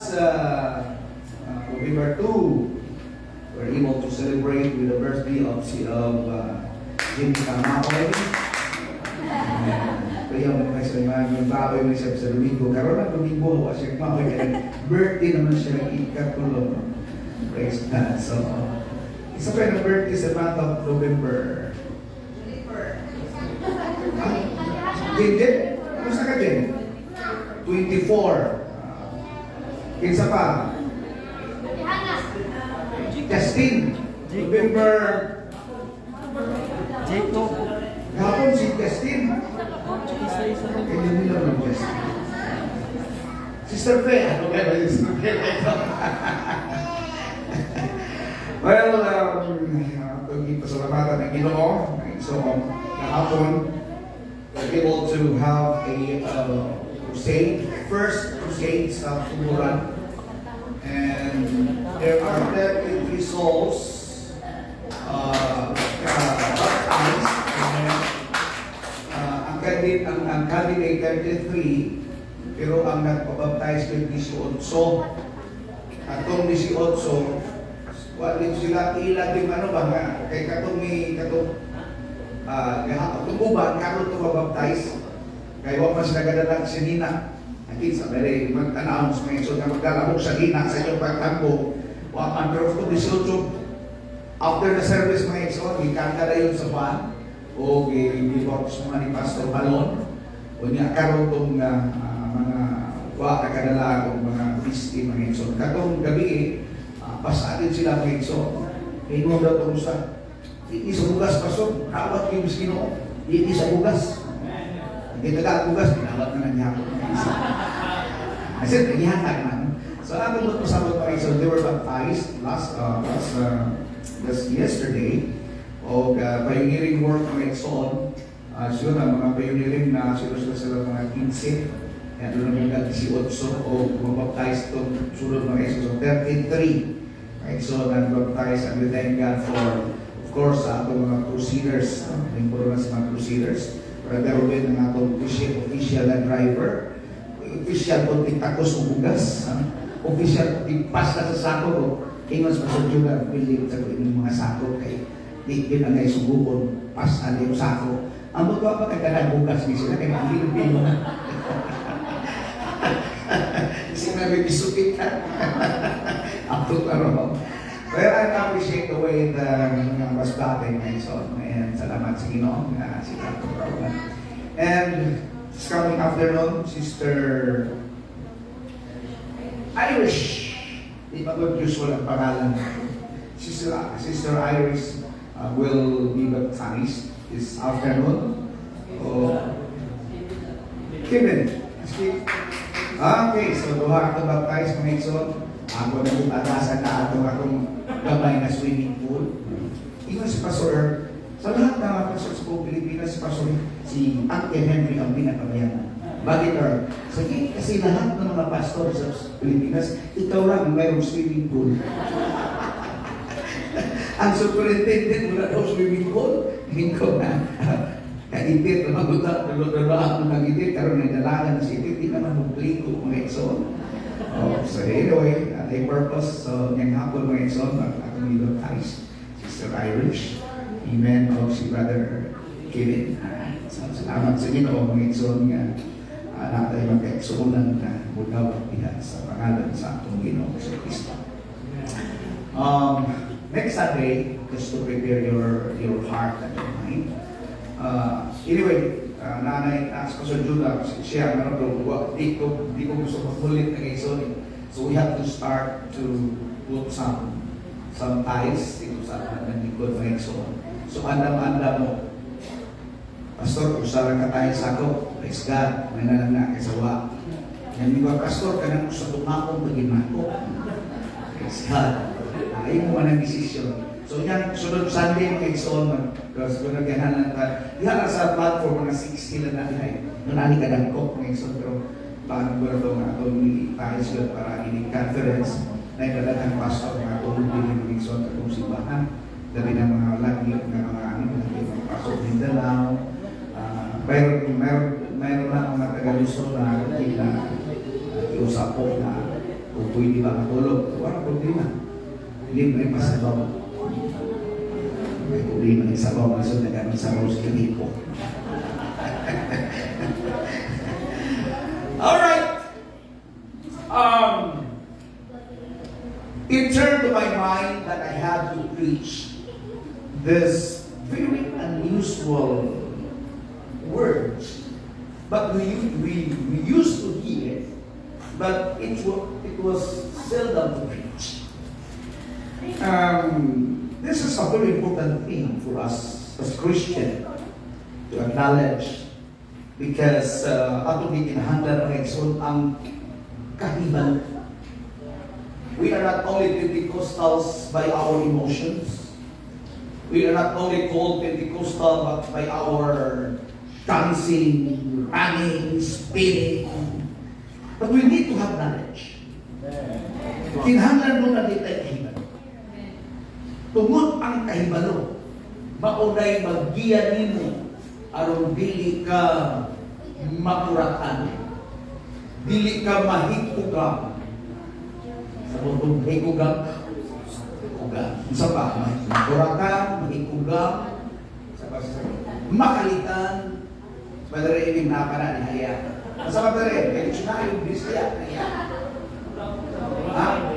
Last November 2, we're able to celebrate with the birthday of Jimmy Kamaoy. Kaya mo kasi mga baoy mo siya sa Domingo. Karon ang Domingo, wa siya maoy kay birthday naman siya ikatulo. Praise God. So, isa pa yung birthday sa month of November. Ah, Jen, Jen? Kumusta ka, Jen? 24. Kinsa pa? Justin. November. Jacob. Gahapon si Justin. Isa-isa na. Kaya nila ng Justin. Sister Fe. Ano kaya ba yung Sister Fe? Well, itong pasalamatan ng Ginoo. So, kahapon, we're able to have a crusade, first crusade sa Tuburan. And there are 33 souls baptized. And ang candidate 33, pero ang nagpabaptize kay 18. Atong 18, wala sila ila din ano ba nga kay katong ni katong atong uban karon to mabaptize kay wa man sila gadala si Nina. Akin sa mere mag-announce ngayon, so nga magdala mo sa Nina sa inyong pagtambo, wa man. Pero kung 18, after the service, mga igsoon, gikanta na yun sa van o gibautismo ni Pastor Balon. O niya karon tong mga wa nakadala og mga pisti, mga igsoon, katong gabi pasadin sila, mga igsoon. Ingon daw tong sa di sa bugas, pastor, rawat yung Ginoo. Di sa bugas. Hindi taga bugas, pinawat na niya ako. Kasi naghihatag man. So ang atong pasabot, mga igsoon, they were baptized last yesterday. O pioneering work, mga igsoon. Siguro ang mga pioneering na siguro sila mga 15. Kaya doon naman 18 o mabaptize itong sulod, mga igsoon. So 33 mga igsoon nag-baptize, and we thank God for, of course, sa atong mga crusaders, no? Lingkod na sa mga crusaders. Brother Ruben ang atong official na driver. Official po takos o bugas. Ha? Official po pasta sa sako ko. Ingon sa Pastor Jugar, pilit sa ko inyong mga sako kay di yun ang sugukon pas yung sako. Ang buto pa kay kanang bugas ni sila kay maghilom na. Kasi may bisukit ka. Up to karon. Well, I appreciate the way the mga basbate ngayon. So, and salamat sa Ginoo nga sila itong. And this coming afternoon, Sister Irish. Di ba good usual ang pangalan? Sister Iris will be baptized this afternoon. Oh, Kevin. Sige. Okay, so duha ka baptize, mga igsoon. Ako na kung atasan na atong akong gamay na swimming pool. Ingon si Pastor Herb, sa lahat ng mga pastor sa buong Pilipinas, si Pastor si Uncle Henry ang pinakamayaman. Bakit, Herb? Sige, kasi lahat ng mga pastor sa Pilipinas, ikaw lang ang mayroong swimming pool. Ang superintendent, wala daw swimming pool. Hindi ko na. Kaitit, magutak, dalo-dalo ako nag-itit, karon nagdalagan na si itit, di naman magpliko, mga igsoon. Oh, so anyway, a purpose, so ngayong hapon, mga igsoon, akong i-baptize, Sister Irish, amen, o si Brother Kevin. So, salamat sa Ginoo, mga igsoon, nga natay magkaigsuonan na mudawat diha sa pangalan sa atong Ginoo sa Kristo. Next Sunday, just to prepare your heart and your mind. Anyway, nanay, ask ko sa Judah, siya, ano, pero di ko gusto magmulit ng igsoon eh. So we have to start to put some ties dito sa ng likod ng igsoon. So andam-andam mo, "Pastor, usa ra ka tiles ako." Praise God, may na lang na kaysa wa. Yan ba, "Pastor, kanang sa tumakong pagimako." Praise God. Ay mo man ang desisyon. So yan, sunod Sunday, mga igsoon, mag siguro naghahanan ta. Diha lang sa platform, mga 60 lang na diha. Nung nani ka dagko, mga igsoon, pero paano ko na ito nga atong tiles yun para ini conference na yung pastor nga atong din, mga igsoon, atong simbahan. Dali na mga lagi nga mga ano, lagi mga pastor Mindanao. Mayroon na mga taga Luzon na kila usap po na Kung pwede ba matulog, wala problema. Libre pa sabaw. May problema ng sabaw, masun na ganun sabaw sa gripo. All right. It turned to my mind that I had to preach this very unusual words. But we used to hear it, but it was seldom to preach. This is a very important thing for us as Christian to acknowledge because atong gikinahanglan, mga igsoon, ang kahibalo. We are not only Pentecostals by our emotions. We are not only called Pentecostal but by our dancing, running, spinning. But we need to have knowledge. Kinahanglan mo na dito kahibalo. Tungod ang kahibalo, maunay maggiya nimo aron dili ka makuratan. Dili ka mahikugam. Sa butong hikugam, hikugam. Unsa pa? Makuratan, mahikugam, sa pa sa makalitan, Madari ini na para ni haya. Unsa pa dere? Kay dictionary Bisaya niya. Ha?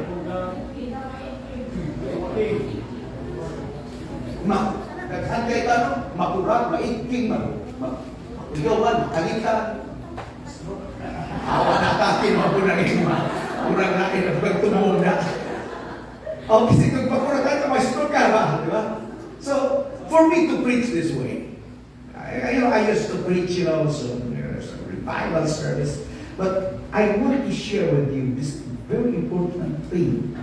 Ma, daghan kay tanong, makurat, maigking, ma, ma, makuyawan, makalitan. Awa na kakin, makunang ima. Kurang na ina, pagtumuo na. O, kasi kung pakuratan ka, may ka ba? Di ba? So, for me to preach this way, I used to preach some revival service, but I want to share with you this very important thing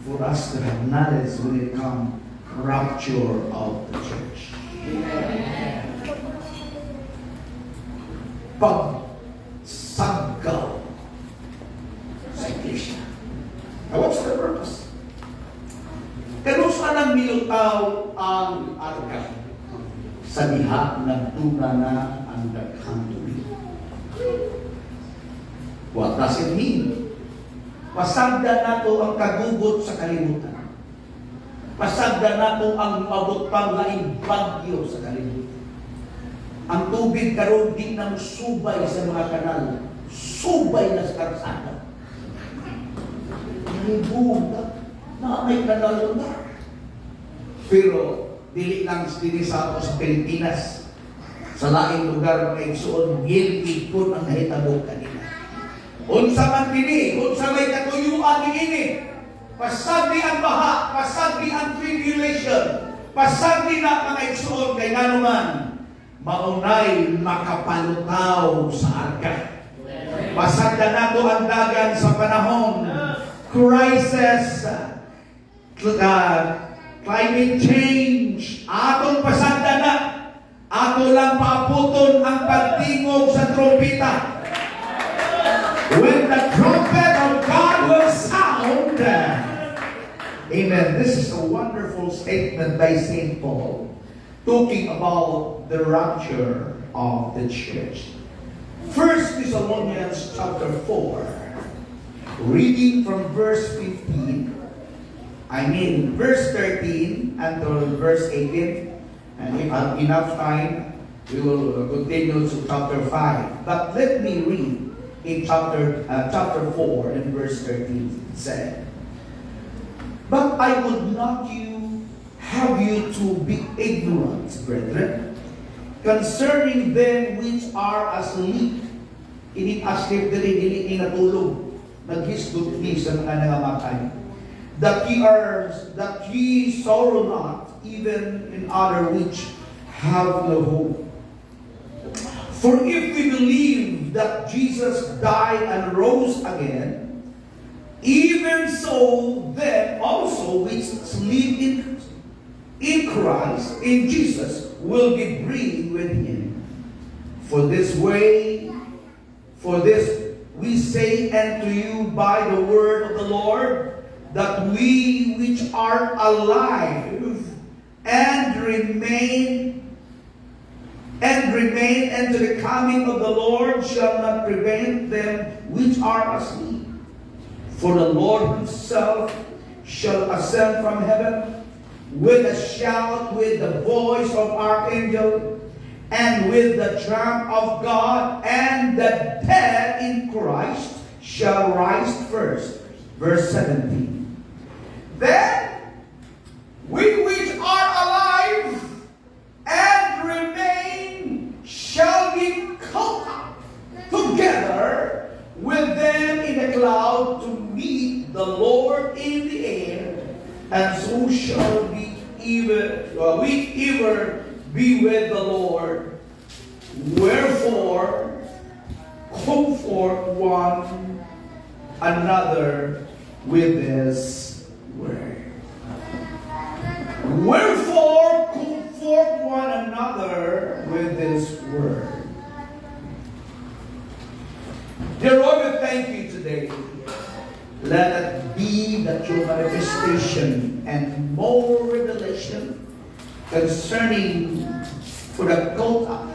for us to have knowledge when it comes rapture of the church. Pagsagaw sa iglesia. Now, what's the purpose? Kanus-a nang milutaw ang arka sa diha nagtuna na ang daghang tubig? What does it mean? Pasagdan nato ang kagugot sa kalibutan. Pasagdan nato ang maabot pang laing bagyo sa kalibutan. Ang tubig karon di na subay sa mga kanal, subay na sa karsada. Nalibuga, na may kanal na. Pero dili lang dinhi sa ato sa Pilipinas. Sa laing lugar, mga igsoon, guilty po ang nahitabo kanina. Unsa man kini, unsa may katuyuan niini? Pasagdi ang baha, pasagdi ang tribulation, pasagdi na, mga igsoon, kay nganuman maunay makapalutaw sa arka. Pasagda nato ang dagan sa panahon, crisis, climate change, atong pasagda na. Ato lang paabuton ang pagtingog sa trompeta. When the trumpet of God will sound. Amen. This is a wonderful statement by St. Paul talking about the rapture of the church. First Thessalonians chapter 4, reading from verse 15, I mean verse 13 until verse 18, and if I have enough time, we will continue to chapter 5. But let me read in chapter 4 and verse 13. It said, "But I would not you have you to be ignorant, brethren, concerning them which are asleep." Ini asleep dili, dili ni natulog. Naghisgot ni sa mga nangamatay. That ye sorrow not, even in other which have no hope. For if we believe that Jesus died and rose again, even so them also which sleep in Christ, in Jesus, will be bring with him. For this we say unto you by the word of the Lord, that we which are alive and remain unto the coming of the Lord shall not prevent them which are asleep. For the Lord himself shall ascend from heaven with a shout, with the voice of archangel, and with the trump of God, and the dead in Christ shall rise first. Verse 17. Then we which are alive and remain shall be caught up together with them in the cloud to meet the Lord in the air, and so shall be even we ever be with the Lord. Wherefore, comfort one another with this word. Wherefore, comfort one another with this word. Dear Lord, we thank you today. Let it be that your manifestation and more revelation concerning for the caught up,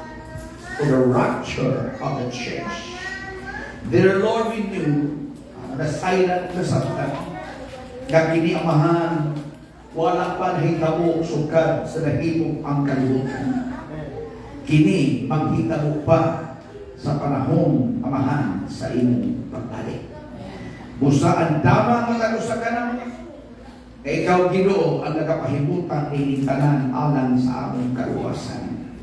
for the rapture of the church. Dear Lord, we knew, nasayran nasabtan, nga kini, Amahan, wala pa nahitabo sukad sa nahimo ang kalibutan. Kini maghitabo pa sa panahon, Amahan, sa imong pagbalik. Busa andama nga usa ka namo kay ikaw, Ginoo, ang nagapahimutang ini tanan alang sa among kaluwasan.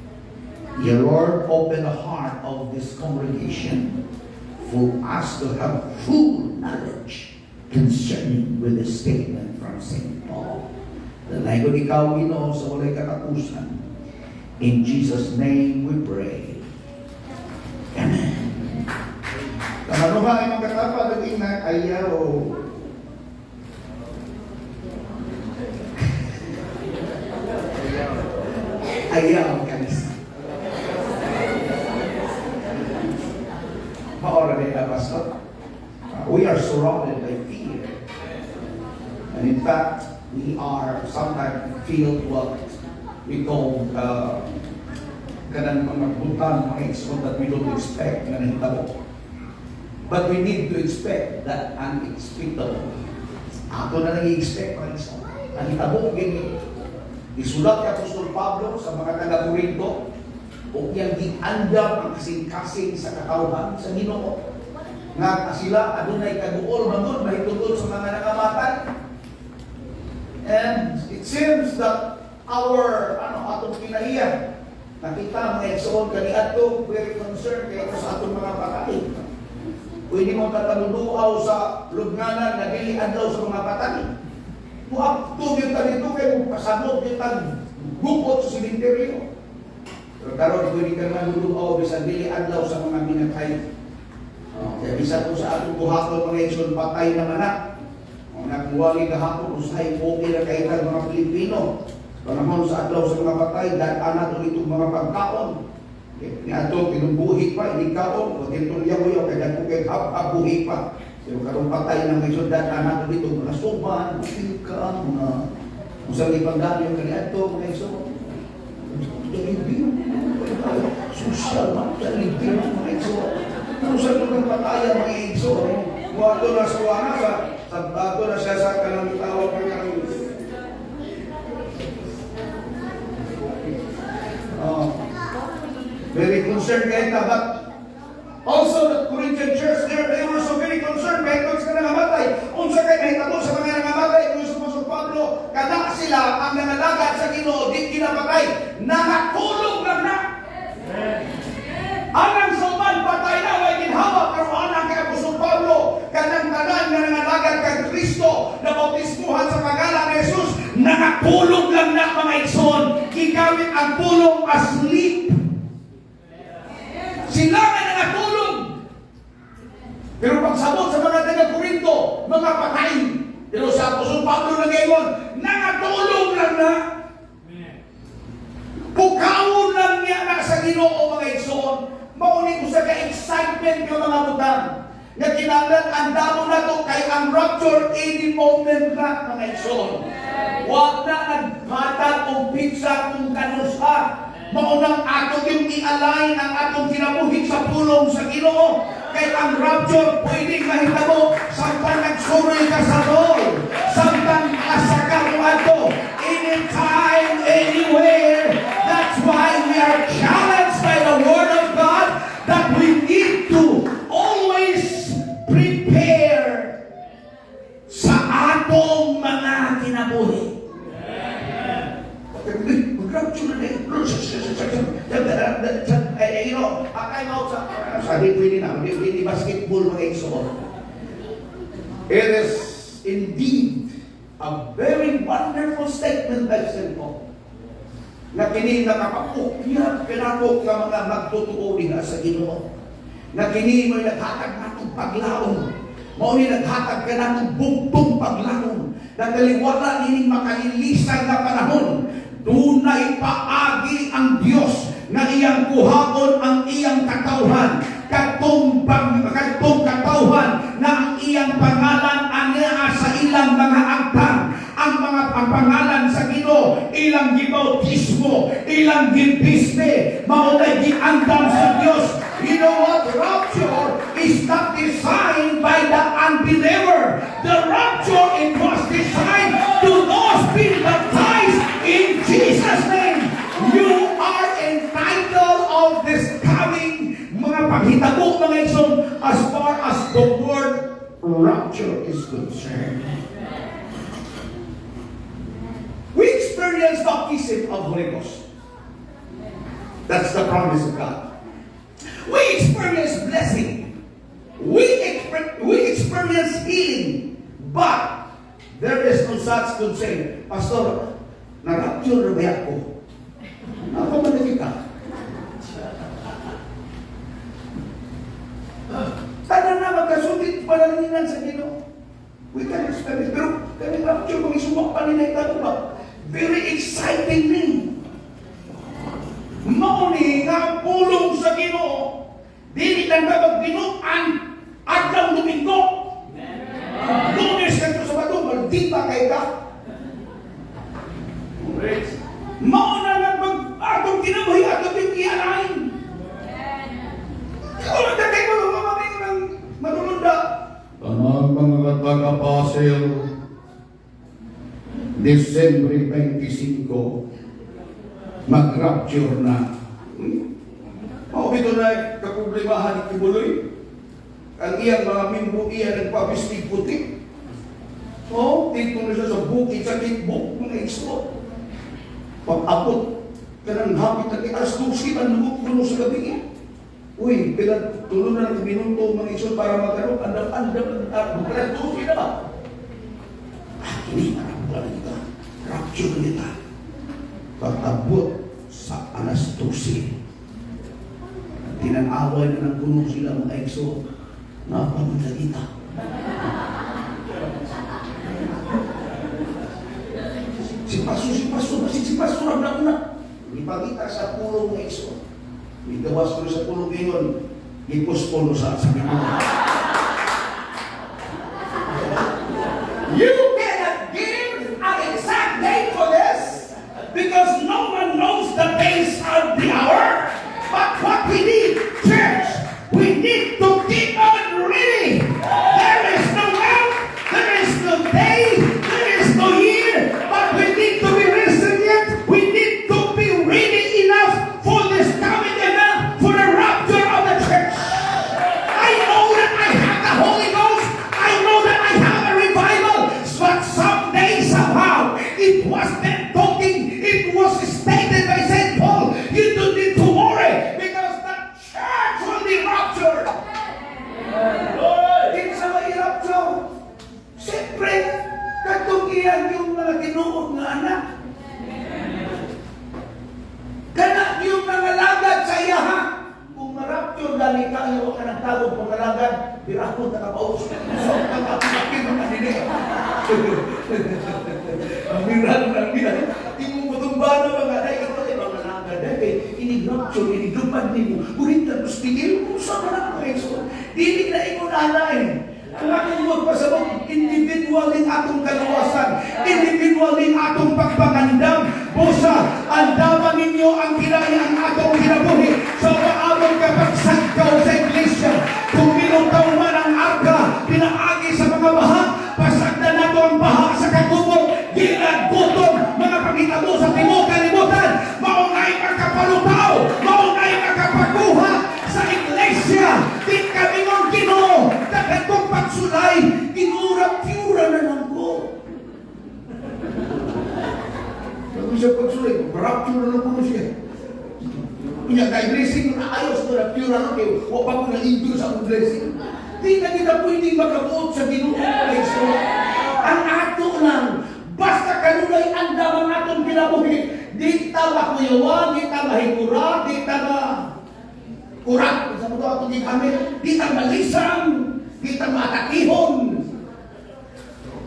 Dear Lord, open the heart of this congregation for us to have full knowledge concerning with the statement from St. Paul. Dalaygon ikaw, Ginoo, sa walay katapusan. In Jesus' name we pray. Amen. Kamanuha ay mga katapad ang ina, ayaw. Ayaw kanisa. Maora din na, Pastor. We are surrounded by fear. And in fact, we are sometimes feel what we call kanang mga butang, mga igsoon, that we don't expect nga nahitabo. But we need to expect that unexpectable. Ato na nang i-expect, mga igsoon. Nahitabo gini. Isulat kay Apostol Pablo sa mga taga-Korinto o iyang giandam ang kasing-kasing sa katawhan sa Ginoo. Nga sila adunay kaguol manggod mahitungod sa mga nangamatay. And it seems that our ano atong kinaiya nakita, mga igsoon, kaniadto very concerned kay sa atong mga patay. Pwede mo tataluduaw sa lubnganan na dili adlaw sa mga patay. Muapto gyud ta dito kay mo pasabot gyud tag gukot sa sementeryo. Pero karon pwede ka naman duduaw bisan dili adlaw sa mga minatay. Oh, kaya bisan ko sa atong buhaton, mga igsoon, patay naman na. Oh, nagmuwali gahapon usahay okay ra kay mga Pilipino. Panahon sa adlaw sa mga patay, dad-ana to itong mga pagkaon. Ni ato pinumbuhi pa, hindi kaon, o dito yaw kay dagko kay hap buhi pa. Pero karong patay na may dad-ana to dito mga suban, bupika, mga usang ipangganyo kaniadto, mga igsoon. Jollibee, social man, Jollibee, mga igsoon. Usang mga patayan, mga igsoon. Muadto na sa wana sa ato na siya sa kanang tawag ng kanang. Oh. Very concerned kay ta, but also the Corinthian church there, they were so very concerned kay sa nangamatay. Unsa kay nahitabo sa mga nangamatay? Kung sa Apostol Pablo, kada sila ang nangalagad sa Ginoo di kinapatay, nangatulog lang na. Anang sa uban patay na way ginhawa, pero anang kay Apostol Pablo, kanang tanan nga nangalagad kay Kristo na bautismuhan sa pangalan ni Jesus, nangatulog lang na, mga igsoon. Gigamit ang pulong asleep. Sila nga nangatulog. Pero pagsabot sa mga taga-Korinto, mga patay. Pero sa Apostol Pablo nagayon, nangatulog lang na. Pukawon lang niya na sa Ginoo, mga igsoon. Mao ni usa ka excitement nga mga butang. Nga kinahanglan andamo nato kay ang rapture any moment na, mga igsoon. Wa na naghatag og petsa kung kanusa. Mao nang ato yung i-align ang atong kinabuhi sa pulong sa Ginoo. Kay ang rapture pwedeng mahitabo samtang nagsuroy ka sa mall, samtang asa ka moadto, anytime, anywhere. That's why we are challenged by the Word of God that we need to always prepare sa atong mga kinabuhi. Mag-rapture na eh. I'm out sa sabi, pwede na, hindi pwede basketball, mga igsoon. It is indeed a very wonderful statement by St. Paul na kini nakapapukyan kanako nga mga magtotoo diha sa Ginoo. Na kini mo'y naghatag natong paglaom. Mao ni naghatag kanatong bugtong paglaom. Na taliwala nining makalilisan nga panahon, dunay paagi ang Dios nga iyang kuhaon ang iyang katawhan. Kadtong katawhan na ang iyang pangalan anaa sa ilang mga agtang, ang pangalan sa Ginoo ilang gibautismo, ilang gibiste, mao nay giandam sa Dios. You know what? Rapture is not designed by the unbeliever. The rapture, it was designed to those being baptized in Jesus' name. You are entitled of this coming mga paghitabo, mga igsoon, as far as the word rapture is concerned. We experience baptism of Holy Ghost. That's the promise of God. We experience blessing. We experience healing. But there is no such could say, "Pastor, na-rapture na ba ako?" Ako man kita. Tanan na magkasundit panalanginan sa Ginoo. We can experience. Pero kami rapture, kung isumak pa nila ito ba? Very exciting ni. Mao ni nga ang pulong sa Ginoo. Dili lang ka magbinuan adlaw Domingo. Lunes ka sa Sabado, maldita kay ka. Mao na nga mag atong kinabuhi, atong yung ialain. Wala ka kay mga mga ng manununda. Tanang mga taga-Pasir, Desembre 25, mag-rapture na. Mao bito na kaproblemahan ni Quiboloy. Ang iyang mga miyembro iya nagpabistig puti. Oh, dito na siya sa bukid sa Kitbok, mga igsoon. Pag-abot, kanang hapit na alas 12 ang lubot kuno sa gabi niya. Uy, pila tulo na lang minuto, mga igsoon, para magano, andam-andam ang alas 12 na ba? Ah, ini marapura na kita. Rapture na kita. Pag-abot sa alas 12, tinanaway na ng puno sila, mga igsoon. Napamunta kita. Si Paso, basig si Paso na una. Ipakita sa pulong, mga igsoon. Gigawas ko sa pulong ngayon, gipuspolo sa Ginoo. You cannot give an exact date for this because no one knows the days of the hour. But what we need, church, we need to keep on reading. There is no month, there is no day, there is no year, but we need to be resilient. We need to be ready enough for this coming event, for the rapture of the church. I know that I have the Holy Ghost. I know that I have a revival. But someday, somehow, it was meant talking. It was stated by St. Paul. You don't need to worry because the church will be raptured. Di sa may rapture. Siyempre, katong iyan yung mga tinuod nga anak. Kana yung nangalagad sa iyaha. Kung marapture dali ka, ayaw ka ng tawag pangalagad, birahon na kapaus. So, kapapin mga nini. Ang miran na miran. Imong mutumba na mga day, ito ay mga lagad. Dahil inig-rapture, iniglupan nimo. Ngunit na tigil mo sa mga mga igsoon. Dili na ingon anay. Ang akong magpasabot, individual din atong kaluwasan, individual din atong pagpangandam. Busa, andaman ninyo ang kinaya ang atong kinabuhi sa paabot kapag sagkaw sa iglesia. Kung Sa pagsulay, rapture na po siya. Unya kay blessing na ayos ko na pure na kay wa pa ko na enjoy sa akong blessing. Di na kita pwedeng makabuot sa Ginoo, mga igsoon. Ang ato lang, basta kanunay andam ang atong kinabuhi, di ta makuyawan, di ta mahigura, di ta ma kurak sa mga atong gigamit, di ta malisang, di ta matakihon.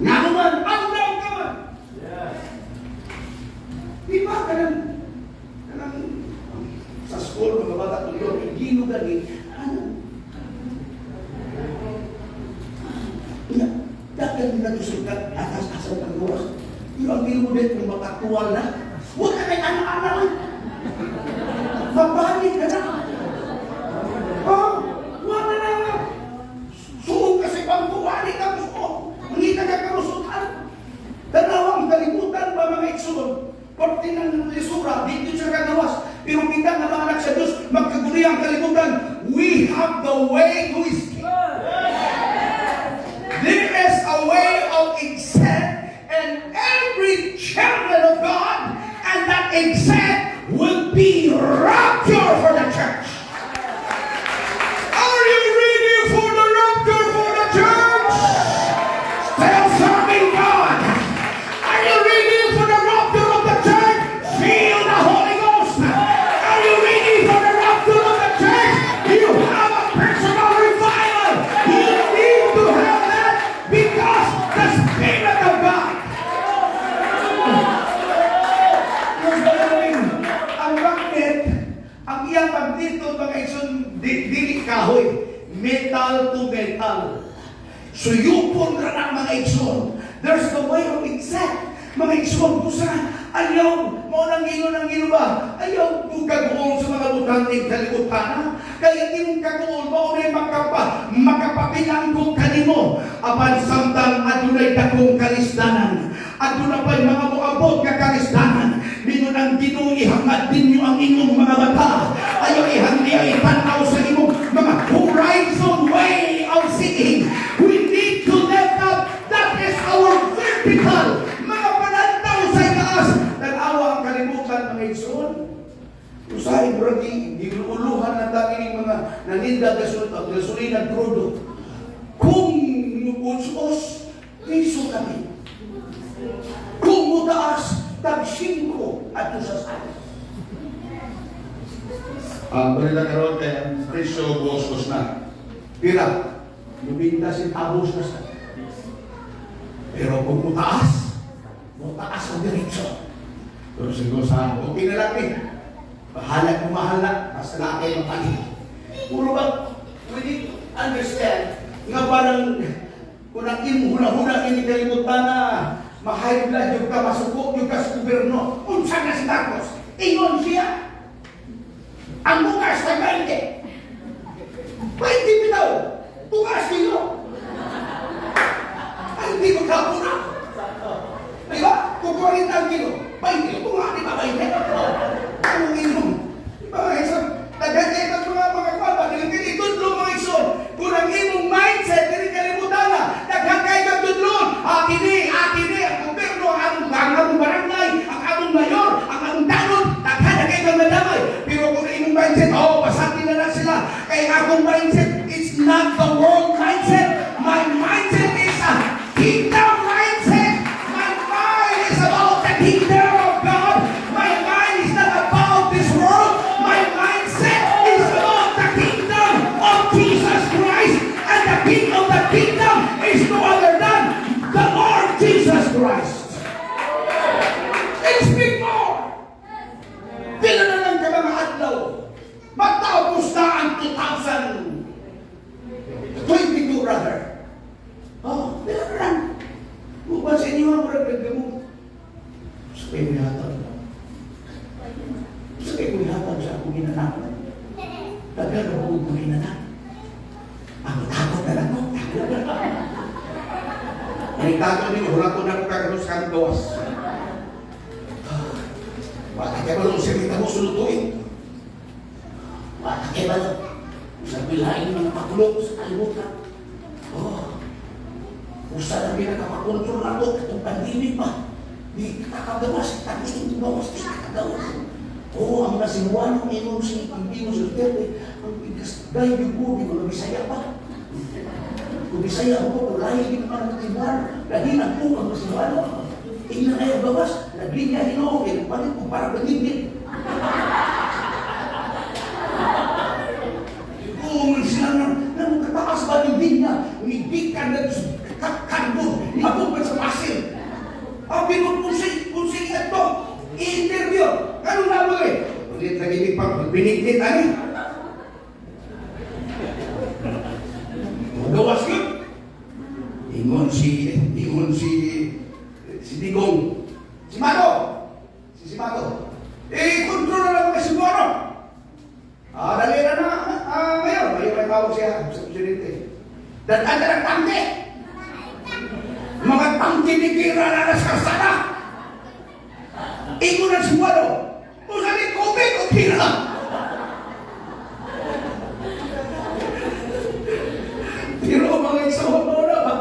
Nga naman, andam ka man. Di ba kanang sa school mga bata tulo, gino gani, ano? Nya, dakan na tusukat atas asal ang oras. Pero ang gino mo din kung makaktuwal na, huwag ka kay anak-anak. Mabalik ka na. Oh, wala na nga. Suog ka sa bangko, wali ka mo. Mangita ka karusutan. Tanaw ang kalibutan ba, mga igsoon? Parte ng lisura, dito siya kagawas. Pero kita nga mga anak sa Diyos, magkaguli ang kalibutan. We have the way to escape. There is a way of exit and every children of God, and that exit will be rapture for the church. Are you ready for the rapture for the church? Still serving God. Are you ready for the rapture of the church? Feel the Holy Ghost. Are you ready for the rapture of the church? You have a personal revival. You need to have that because the Spirit of God. Yung gagawin, ang magnet, ang iyang magneto, mga igsoon, dili kahoy, metal to metal. Suyupon ra na, mga igsoon. There's the way of exact. Mga igsoon, kusa, ayaw, mo nang ino nang ino ba? Ayaw mo kaguol sa mga butang ng kalibutan. Ha? Kaya imong kaguol, mao na makapabilanggo kanimo. Apan samtang adunay dakong kalisdanan, aduna pa'y mga moabot nga kalisdanan. Mingon ang Ginoo, ihangad ninyo ang inyong mga mata. Ayaw ihangad, itanaw sa imong mga horizon way of seeing. We need to lift up. That is our vertical. Mga panantaw sa itaas. Tanawa ang kalibutan, mga igsoon. Usahay, murag giuluhan na tayo ng mga naninda gasolina, krudo. Kung muus piso kami. Kung mutaas, tag 5 ato sa sais. Ang balita karon kay ang presyo buos na. Pira, 90 centavos na sa. Pero kung mutaas, mutaas ang diretso. Pero siguro sa Okay na lang eh. Bahala kung mahala, basta na kayo mapalit. Puro ba, we need to understand nga parang kung ang imong huna-huna ini kalibutan na ma-high blood yung ka, masuko yung ka sa gobyerno, unsa na si Marcos? Ingon siya. Ang bugas na 20. 20 bitaw. Bugas kilo. Ay, hindi ko kapuna. Di ba? Kung 40 ang kilo, 20. Kung nga, di ba 20? Anong inom? Di ba? Isang, daghan kayo ng mga kwalba. Dili kayo itudlo, mga igsoon. Kung ang imong mindset, dili kalibutan na. Daghan kayo magtudlon. Akin akin ang gobyerno, ang among barangay, ang among mayor, ang among tanod, daghan na kayo magmadamay. Pero kung ang imong mindset, oh, basatin na lang sila. Kaya ang akong mindset, it's not the world mindset. My mindset is a kingdom mindset. My mind is about the kingdom of God. My mind is not about this world. My mindset is about the kingdom of Jesus Christ. And the king of the kingdom is no other than the Lord Jesus Christ. And speak more. Pila na lang ka mga adlaw. Matapos na ang 2022, brother. Oh, pila na lang. Uban sa inyo ang murag nagdamo. Sa kayo nihatag. Sa kayo nihatag sa akong inanak. Daghan na po akong inanak. Ang takot na lang ko. Takot na lang. Ang takot ninyo, wala ko na kung kagalos kang gawas. Wala kayo ba sa mo sulutuin? Wala kayo ba sa bilain mga pakulong sa kalibutan? Oh, usa lang pinakapakontrol na ito, itong pandemic pa. Di kakagawas, tagin gawas, di kakagawas. Oo, ang nasimuan ingon si ingon si Duterte, ang bigas dahil yung ko, di mga Bisaya pa. Kung Bisaya ako, kung lahi di naman ang Sibuano, dahil ang ko ang Sibuano. Tingnan kayo gawas, naglinya Ginoo, kaya nagpalit ko para pagigit. Oo, sila nga, nang kataas ba ni linya, ni Bikan na kakanbo, ni Abog sa Pasig. Ang binod kung si ito, interview. Ano na mo eh? Ulit lagi ni pag binigit ani. Gawas yun. Ingon si Digong. Si Mato. Si Mato. Eh, kontrol na lang kay Sibuano. Ah, dali na na. Ah, ngayon, may tawag siya sa presidente. Dadaan na ng tangke. Mga tangke ni Kira na sa kalsada. Ingon na Sibuano. Usa ni COVID o Kira. Pero mga isang mo na ba?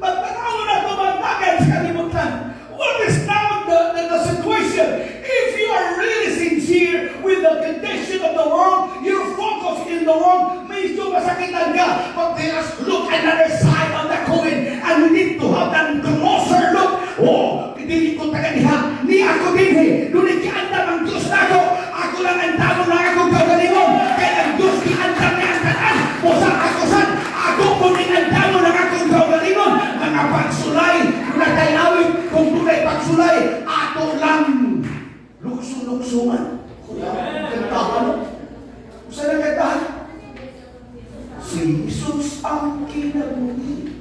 Pagtanaw na tumantagan sa kalibutan. What is now the situation? If you are really sincere with the condition of the world, your focus in the world, medyo masakitan ka. But let us look another side of the coin, and we need to have that closer look. Oh, dili ko taga diha, ni ako dinhi, dunay giandam ang Diyos nako. Ako lang ang damo na akong kaugalingon. Kay ang Diyos giandam niya ang tanan. Busa ako san, ako po ning andamo ng akong kaugalingon. Mga pagsulay, dunay awit, kung dunay pagsulay, ato lang lukso-luksuman. Kuya, kantahan. Saan ang kantahan? Si Jesus ang kinabuhi.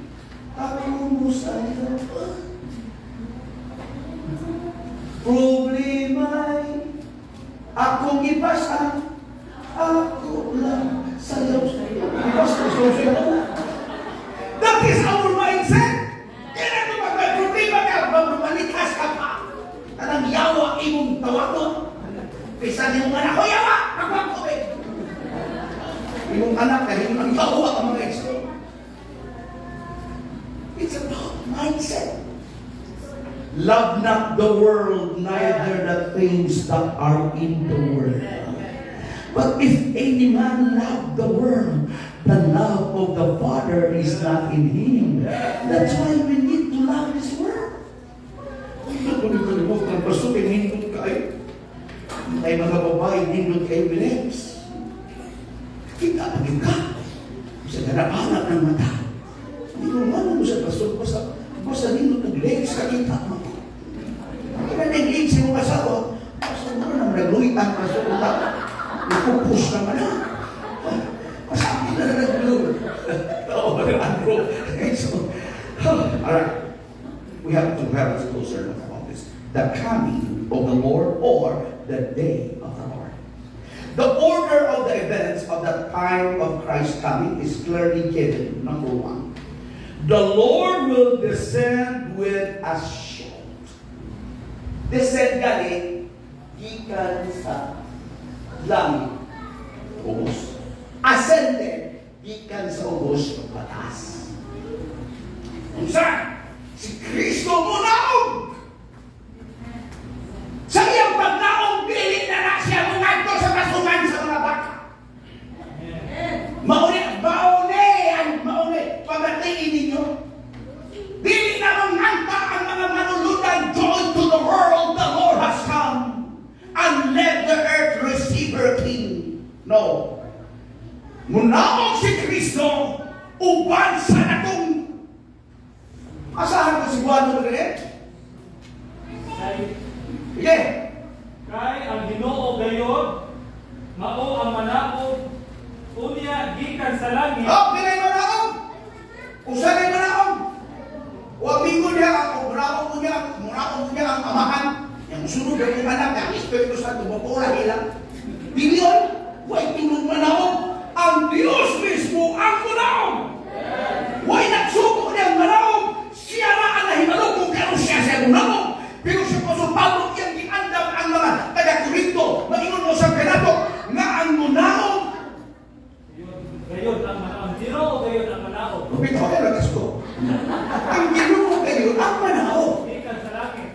Ako mo sa'yo. Problema'y akong ipasa. Ako lang sayaw sa'yo. Ipasa sayaw. That is our mindset. Kaya kung may problema ka, mamalikas ka pa. Kanang yawa imong tawagon. Bisan imong anak ko, yawa! Pagwag ko eh. Imong anak, kaya imong yawa ang mga igsoon. It's about mindset. Love not the world, neither the things that are in the world. But if any man love the world, the love of the Father is not in him. That's why we need to love this world. Kung kalimutan, basta kay nindot kayo. May mga babae, nindot kayo bilegs. Kita pa gyud ka. Sa ganapanap ng mata. Hindi ko man mo sa pastor, basta, basta nindot ng legs, kakita mo. Kaya nag-legs yung asawa, basta mo na nagluitan, basta utak. Nagpupus naman na. Masabi na na nagluit. Oo, Andrew. So, all right. We have to have a closer look about this. The coming of the Lord or the day of the Lord. The order of the events of the time of Christ's coming is clearly given. Number one, the Lord will descend with a shout. Descend gani, gikan sa langit, Ubos. Ascended, gikan sa ubos, pataas. Unsa? Si Kristo munaog! Sa iyang pagnaog, dili na na siya mungadto sa kasungan sa mga baka. Mauni, mauni, ang mauni, pamatiin ninyo. Dili na manganta ang mga manuludan, "Joy to the world, the Lord has come. And let the earth receive her King." No. Munaog si Kristo, uban sa natong Asahan ko si Juan mo rin? Kay, Sige. kay ang Ginoo gayod, mao ang manaog, unya gikan sa langit. Oh, pinay manaog. Usa kay manaog. Wa mingon niya ako, munaog mo niya, munaog mo niya ang amahan. Yang sunod ang anak, ang Espiritu Santo, mapula ilang. Bilyon, way tulong manaog. Ang Diyos mismo ang munaog. Way nagsuko niyang manaog. Siya na ang nahibalo kung kano siya siya munaog. Pero si Apostol Pablo iyang giandam ang mga taga-Korinto. Maingon mo sa kanato nga ang munaog. Gayod ang manaog. Ginoo gayod ang manaog. Lupit ako, lagas ko. Ang Ginoo kayo, ang manaog. Gikan sa langit.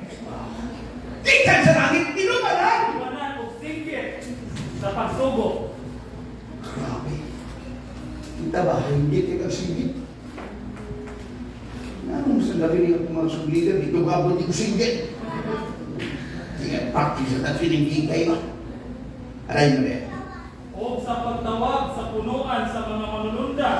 mga leader, dito ba di ko singgit. Sige, practice at feeling kay ba? Aray mo rin. O sa pagtawag sa punuan sa mga manununda,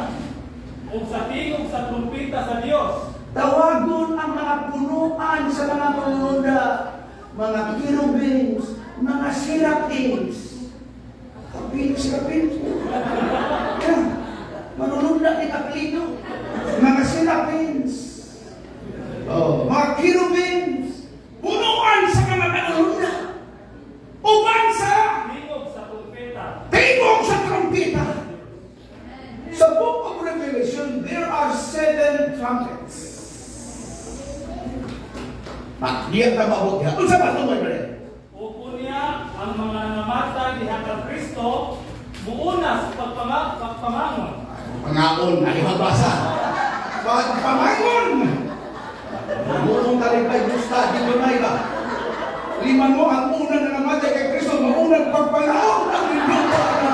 o sa tingog sa trumpeta sa Dios. Tawagon ang mga punuan sa mga manununda, mga cherubims, mga seraphims. Kapilo, seraphims. Yeah. Manununda ni kapilino. Mga seraphims. Oh, mga cherubims. Punuan sa mga manununda. Uban sa Tingog sa trumpeta. tingog sa trompeta. Sa Book of Revelation, there are seven trumpets. Ma, diyan ka maabot diha. Unsa ba ito, brother? O unya ang mga namatay diha kang Kristo muuna sa pagpamangon. Pangaon, ayaw magbasa. Pagpamangon! Magunong talipay gusta, di ko na iba. Lima mo ang una na namatay kay Kristo, maunang pagpangaon ang rinduta na.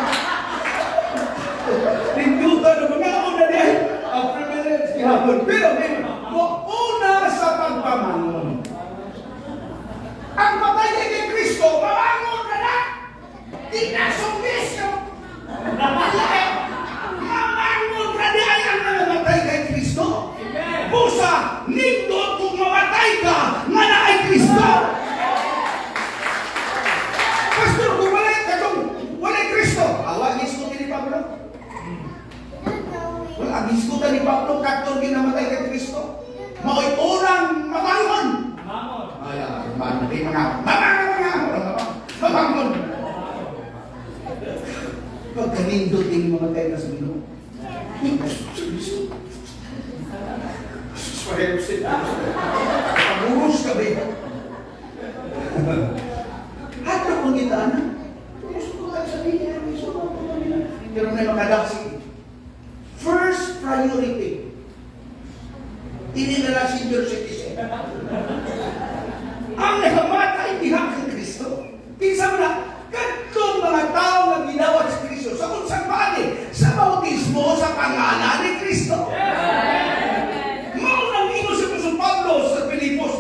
Rinduta na mangaon na diay. Ang privilege gihapon. Pero, mauna sa pagpamangon. Ang patay kay Kristo, mamangon na na. Di na sumis ka. Wala. Mamangon na di ay ang Namatay kay Kristo. Amen. Busa, nindot kung mamatay ka, nga na ay Kristo. Pastor, kung wala katong wala Kristo, awa gisgutan ni Pablo. Wala gisgutan ni Pablo katong ginamatay kay Kristo. Mao'y unang mamangon. Mangon. Ay, ay, di mga mamangon, mamangon, mamangon. Pagkanindot yung mamatay na sa Ginoo. Pagurus ka ba? Hadlok mo kita, anak. Gusto ko lang sabihin, gusto ko lang. Pero na makadasi. First priority. Hindi na lang senior citizen. Ang namatay diha kay Kristo. Kinsa man na, kadtong mga tao nga gidawat si Kristo sa unsang paagi? Sa bautismo sa pangalan ni Kristo. Mao nang ingon si Apostol Pablo sa Filipos,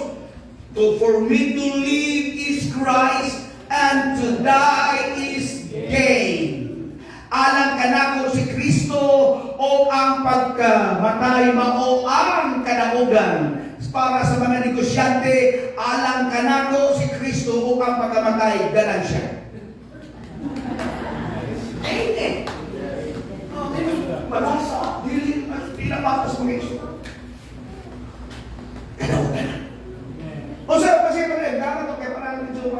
To for me to live is Christ and to die is gain. Alang kanako si Kristo o ang pagkamatay mao ang kadaugan. Para sa mga negosyante, alang kanako si Kristo o ang pagkamatay ganansya. Amen. Oh, malasa, dili, di na patas mga iso. Kadaugan. O sa kasi pa rin, dapat okay para medyo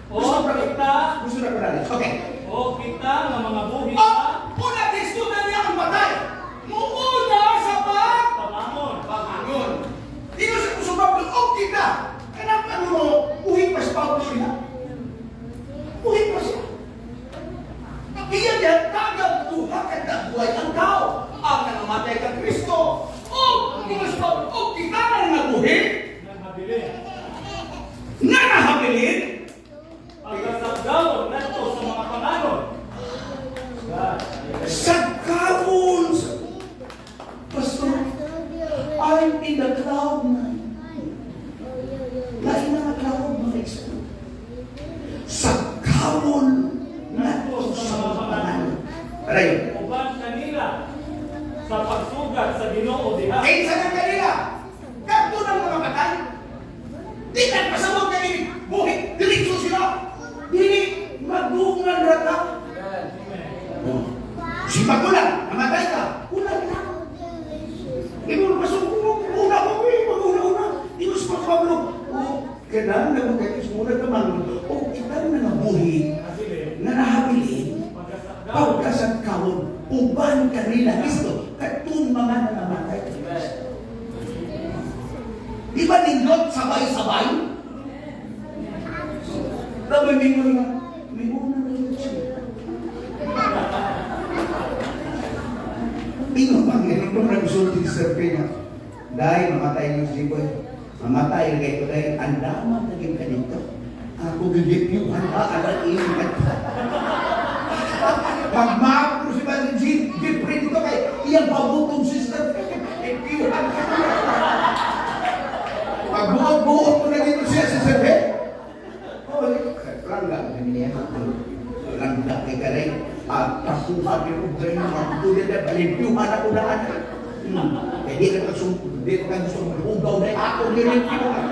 O kita, gusto na ko. Okay. o kita nga mga buhi Oh, sa una Kristo na niya ang patay. Muuna sa pag pamangon. Bangon. Dito sa Apostol Pablo, o kita. Kanang ano mo, buhi pa si Pablo siya. Buhi pa siya. Iya niya, tagag duha ka buhay ang tao. Ang nangamatay kang Kristo. O, dito si Pablo, o kita na nabuhi, Nang habilin. nga nahabilin, Pagkasagawon ngadto sa mga panganod. God. Sa kaon. Pastor, I'm in the cloud nine. Lain na nga cloud, mga isa. Sa kaon ngadto sa mga panganod. Aray. Uban kanila sa pagsugat sa Ginoo diha. Kinsa na kanila? Kadto ng mga patay. Di na pasabot kay buhi, diretso sila. Dili madungan ra ka. Si Pagulan, namatay ka. Ulan na. Di mo pasok una ko eh, mag-una-una. Di mo sa Pablo. Oh, kanang na mo kay muna ka man. Oh, kita na nabuhi Habilin. na nahabilin. Pagkasagawon. Pagkasagkawon, uban kanila Kristo, katong mga nangamatay kay Kristo. Di ba nindot sabay-sabay? Tapos may nga, may una na yun siya. Ingon pa, ngayon ko nagsulti sa Sir Pina. Dahil mamatay niyo si Boy. Mamatay na kayo dahil andaman na ka dito. Ako gigipyuhan ka, alam iyo. Pagmapro si Brother G, Jeffrey dito kay iyang pabutong sister. Gipyuhan ka. Pagbuot-buot mo na dito siya sa Serhe. Oh, langga niya. Langga kay kanay. At takuha ni Ugay na magtulid na balimpyuhan ako na anak. Kaya di ka di ka gusto maghugaw na ako nilimpyuhan.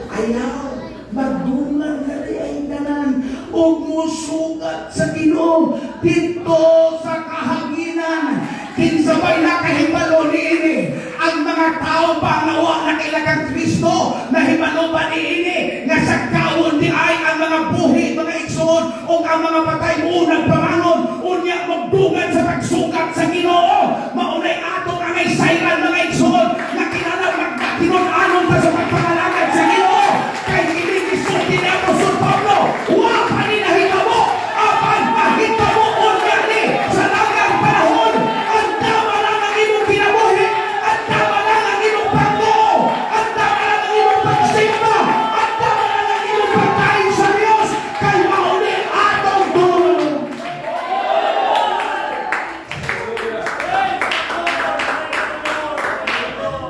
Ayaw, magdungan na di ay tanan ug musugat sa Ginoo dito sa kahanginan. Kinsa may nakahibalo niini? Ang mga tao pa nga wa nakaila kang Kristo, nahibalo ba niini nga sa kaon di ay ang mga buhi, mga igsoon, ug ang mga patay mo nagpamangon, unya magdungan sa pagsugat sa Ginoo? Maunay atong angay sayran, mga igsoon, nga kinahanglan magkatinud-anon ta sa pagpangalagad sa Ginoo, kay kini gisulti ni Apostol Pablo, wa pa ni nahitabo, apan mahitabo unya ni sa lagang panahon. Ang tama lang ang imong kinabuhi, ang tama lang ang imong pagtuo, ang tama lang ang imong pagsimba, ang tama lang ang imong pagtaing sa Dios, kay mao ni atong tulungan.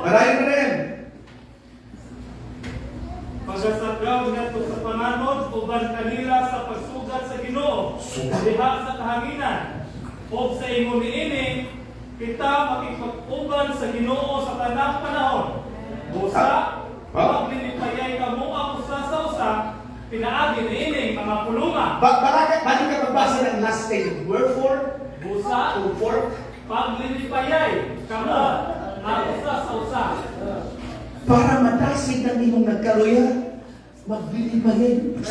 Padayon na rin. Pagasagaw ngadto sa panganod uban kanila sa pagsugat sa Ginoo diha sa kahanginan. Ug sa ingon niini kita makipag-uban sa Ginoo sa tanang panahon. Busa, maglilipayay kamo ang usa sa usa pinaagi niining mga pulungan. Ba baraka, balik ka magbasa ng last statement. Wherefore, Busa, to forth, paglilipayay kamo ang usa sa usa. Para madasig ng imong nagkaluya, maglilipayay.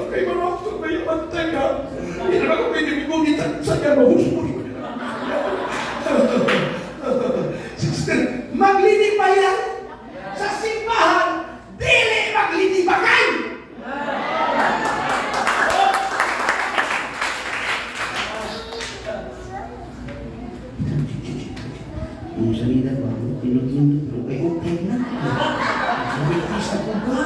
Kay marok may bantay ka. Hindi naman ako pwede bigugitan sa kanya. Mahusbog. Sister, maglilipayay sa simbahan, dili maglilipakay. Ang salida ba? Pinot-pinot, pero kay okay na. Sabi ko ba?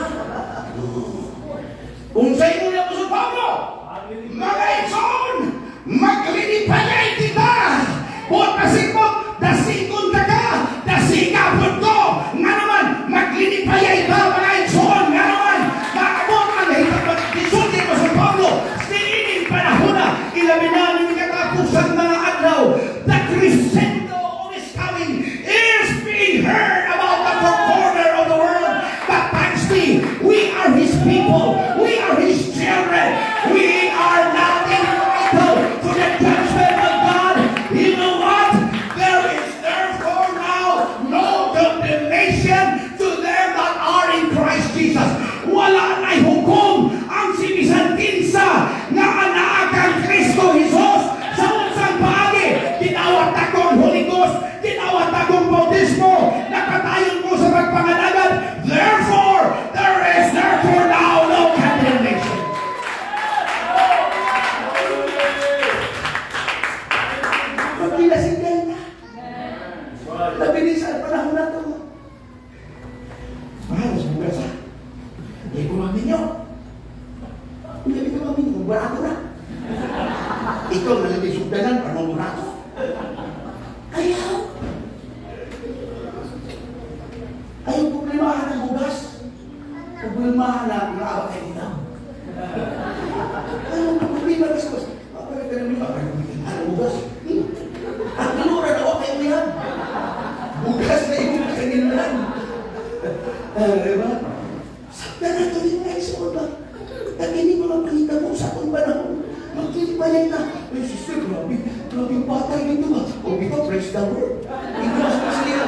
Kung sa inyo ni Apostol Pablo, mga igsoon, maglilipayay kita. Buot pasikot, dasikon ka ka, dasikapon ko. Nga naman, maglilipayay ka, mga igsoon. Nga naman, maabot ang hitapot. Gisulti ni Apostol Pablo, niining panahon na, ilabi na ng katapusan mga adlaw, the crescendo of his coming is being heard about the four corner of the world. But thanks be, we are His people. We are His children. We are not entitled to the judgment of God. You know what? There is therefore now no condemnation to them that are in Christ Jesus. Wala na'y hukom ang bisan kinsa nga anaa kang Kristo Jesus sa unsang paagi. Gidawat akong Holy Ghost, gidawat akong bautismo, nakatayon ko sa pagpangalagad. Therefore, there is therefore now no condemnation. Magpilasigay na. Labi ni sa panahon na to. Mahal sa bugas ha. Hindi ko maminyo. Hindi ko maminyo. Barato na. Ikaw nalagay sugdanan, panong barato. Ayaw. Ayaw problemahan ang bugas. Problemahan na ang kay itaw. Ayaw problema ng bugas. Bakit ka naman ba? Ang bugas. Ang tinura na okay mo yan. Bugas na imong kainilan. Ah, diba? Sakta na ito yung mga igsoon ba? Kini mga pangita mo sa akong panahon. Magkilipayan na. Ay, sister, grabe. Grabe yung patay dito ba? O, di ba, praise the Lord. I-cross na sila.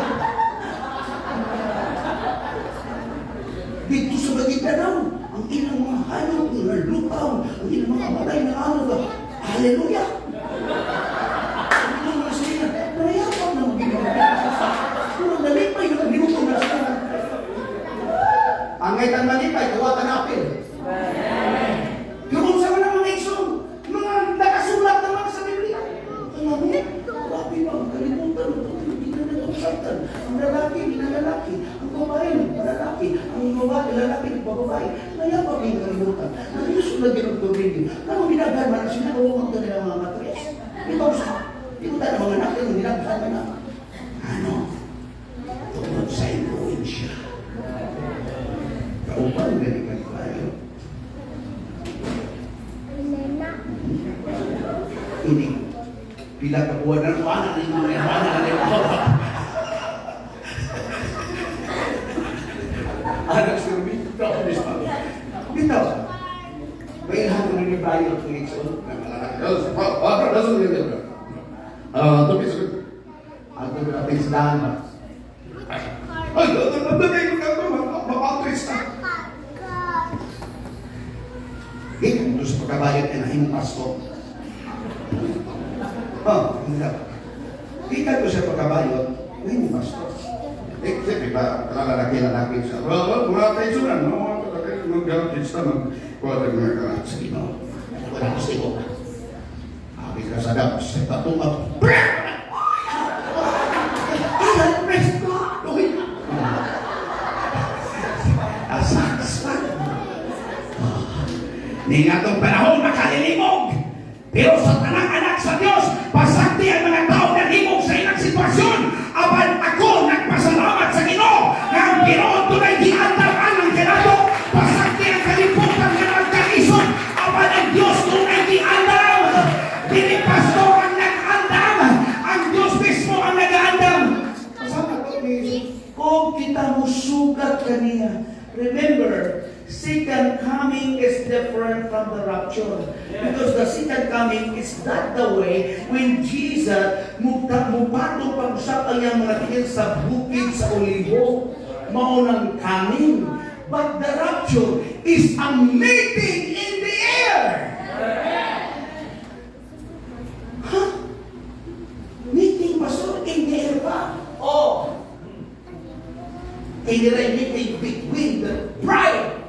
Dito sa Maguindanao, ang ilang mga hayop na lutaw, ang ilang mga balay na ano ba? Hallelujah! Ang ilang mga sila, nayapang na magiging. Pero nalipay na ginuto na sila. Angay tan malipay, kawatan apil. Pero kung sa mga mga igsoon, mga nakasulat naman sa Biblia. Ang mga, grabe ba, ang kalimutan, hindi na nag-usaptan. Ang lalaki, hindi na lalaki. Ang babae, lalaki. Ang babae, lalaki, nagbababae. Nayapang yung kalimutan. Nayusok na ginugtubig. Ano ginagawa na sila, huwag ka nila mga matres. Ikaw sa, di ko tayo mga anak, yung ginagawa na. Ano? Tungod sa Uban gani ka tayo. Ini pila ka buwan na ana ni mga ana ni anak si Ruby, bitaw. May ilhan ni bayo ang igsoon. Ako na tindahan ba? Ay, ma-outreach na. Gikan to sa pagkabayad ay nahimong pastor. Oh, hindi ba? Gikan to sa pagkabayad, nahimong pastor. Eh, siyempre ba, lalaki-lalaki siya. Well, wala tayo sunan, no? Mga lalaki, mag-outreach na, mag-kuha tayo mga kalat. Sa Ginoo. Wala ko sa imo. Abi ka sa dam, sa patungap. Praise God! Uy! Asaksan. Ni atong panahon makalilimog. Pero sa tanang anak sa Dios, pasagdi ang mga tao naghimog sa ilang sitwasyon. Apan ako nagpasalamat sa Ginoo nga ang Ginoo dunay giandam anang kanato. Pasagdi ang kalibutan nga nagkalisod. Apan ang Dios dunay giandam. Dili pastor ang nag-andam, ang Dios mismo ang nag-aandam. Kasama ko ni kung kita musugat kaniya. Remember, second coming is different from the rapture. Because the second coming is not the way when Jesus mupatong pag-usap ang iyang mga tingin sa bukid sa Olibo. Mao nang coming. But the rapture is a meeting in the air. Huh? Meeting, pastor, in the air ba? Oh. Kay nila meeting between the bride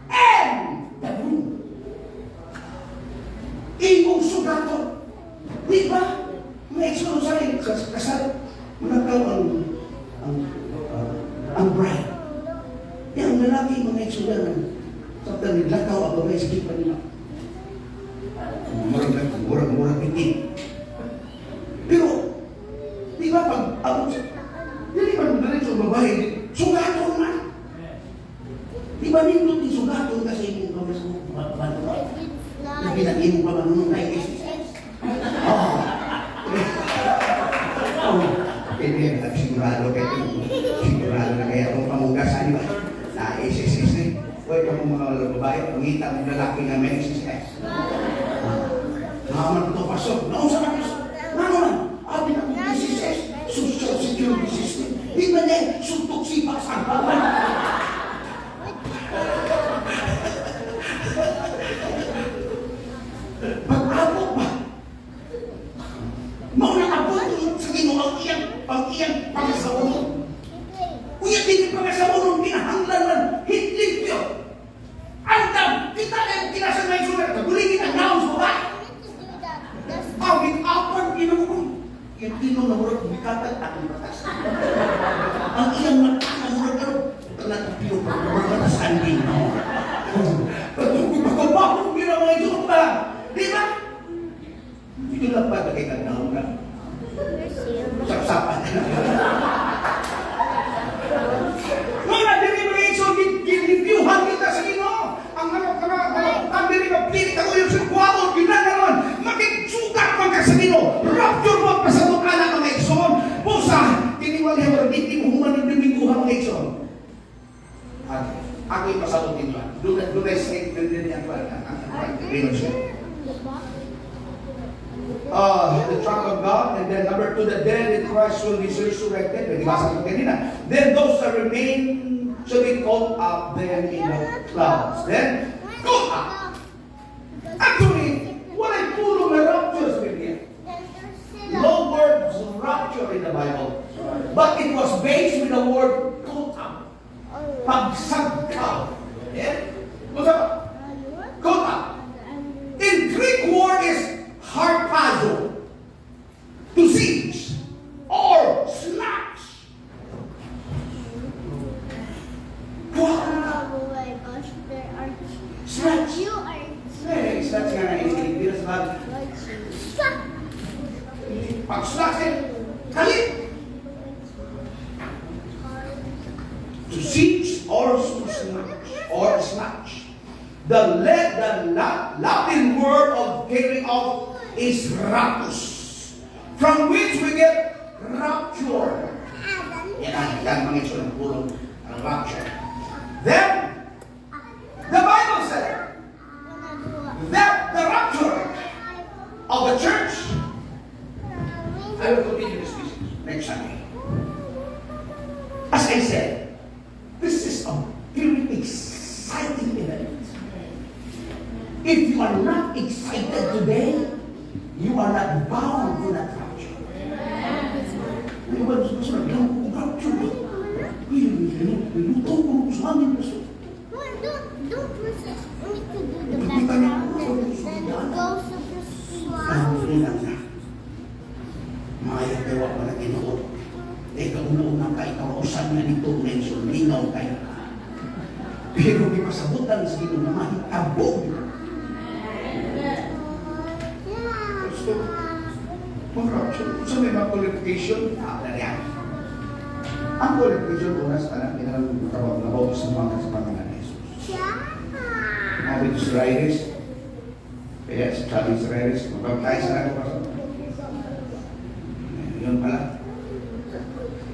and the groom. Imong sugaton. Di ba? May igsoon sa kasal. Manakaw ang bride. Yang lalaki mga igsoon sa naglakaw ang babae sa pa nila. Murag murag murag itim. Pero, di ba pag abot sa, dili man diretso ang babae, sugaton man. Di ba nindot ni sugaton kasi imong kamas? Labi na imong kamanunong na SSS. Oh. Oh. Hindi, sigurado kayo. Sigurado na kaya itong pamunggasan, di ba? Na SSS eh. Huwag ka mong mga babae, pangita mong lalaki nga may SSS. Naman ito, pasok. Nausa ka, pasok. Ngano man? Abi na kong SSS, Social Security System. Di ba niya, suntok sipak sa agbawan. Pag-abot ba? Mauna abot sa Ginoo ang iyang pangasawon. Unya din pangasawon kinahanglan man hitlimpyo. Andam kita na kinasa may sulat kagulingin ang naon sa babae. Awit apan Ginoo. Yung Ginoo na murag bikatan akong batas. Ang iyang mata na murag ano talag piyo pa murag batas ang Ginoo. Pagkabakong gina mga Diyos ba? Di ba? Hindi lang pa kay naon na. Sapsapan. Mga diri mga igsoon, gilimpyuhan kita sa Ginoo. Ang mga mga mga ang diri nga pili ka uyong sa kuwaon ginaganon, makigsugat man ka sa Ginoo. Rapture mo pasabot ana mga igsoon. Busa kini wala mo dili mo human ng Domingo ha mga igsoon. Ako ipasabot ninyo. Doon ay statement din niya ang siya. The trump of God, and then number two, the dead in Christ will be resurrected. Pwede basa ko kanina. Then those that remain shall be caught up then in the clouds. Then, caught up. Actually, walay puro nga rapture sa Biblia. No words rapture in the Bible. But it was based with the word caught up. Pagsagkaw. Yeah? What's up? Caught up. In Greek word is harpazo. To seize or snatch. Wow. Snatch. Eh, snatch nga na hindi sa bag. Pag-snatch eh, kalit. To seize or to snatch. or snatch. The Latin word of carry off is raptus, from which we get rapture. Yan ang ikan mga iso ng pulong, ang rapture. Then, the Bible said that the rapture of the church, I will continue this message next Sunday. As I said, this is a very exciting event. If you are not excited today, you are not bound for that rapture. May iba gusto na bilang rapture ba? Uy, luto ko sa amin. Pastor. Don't push it. We need to do the background and then go super slow. Ang lang na. Maayo kay wa pa na tinuod. Eh, kauna-una ka, ikaw usan na dito, medyo lingaw kayo. Pero di pasabutan sa Ginoo na mahitabo. Pastor, mag-rapture. Sa may mga qualification, ah, yan. Ang qualification, una sa tanan, kinahanglan mabautismo ka sa pangalan ni Jesus. Mga dito sa Iris, kaya sa sabi sa Iris, mabaptize na ako, Pastor. Yun pala.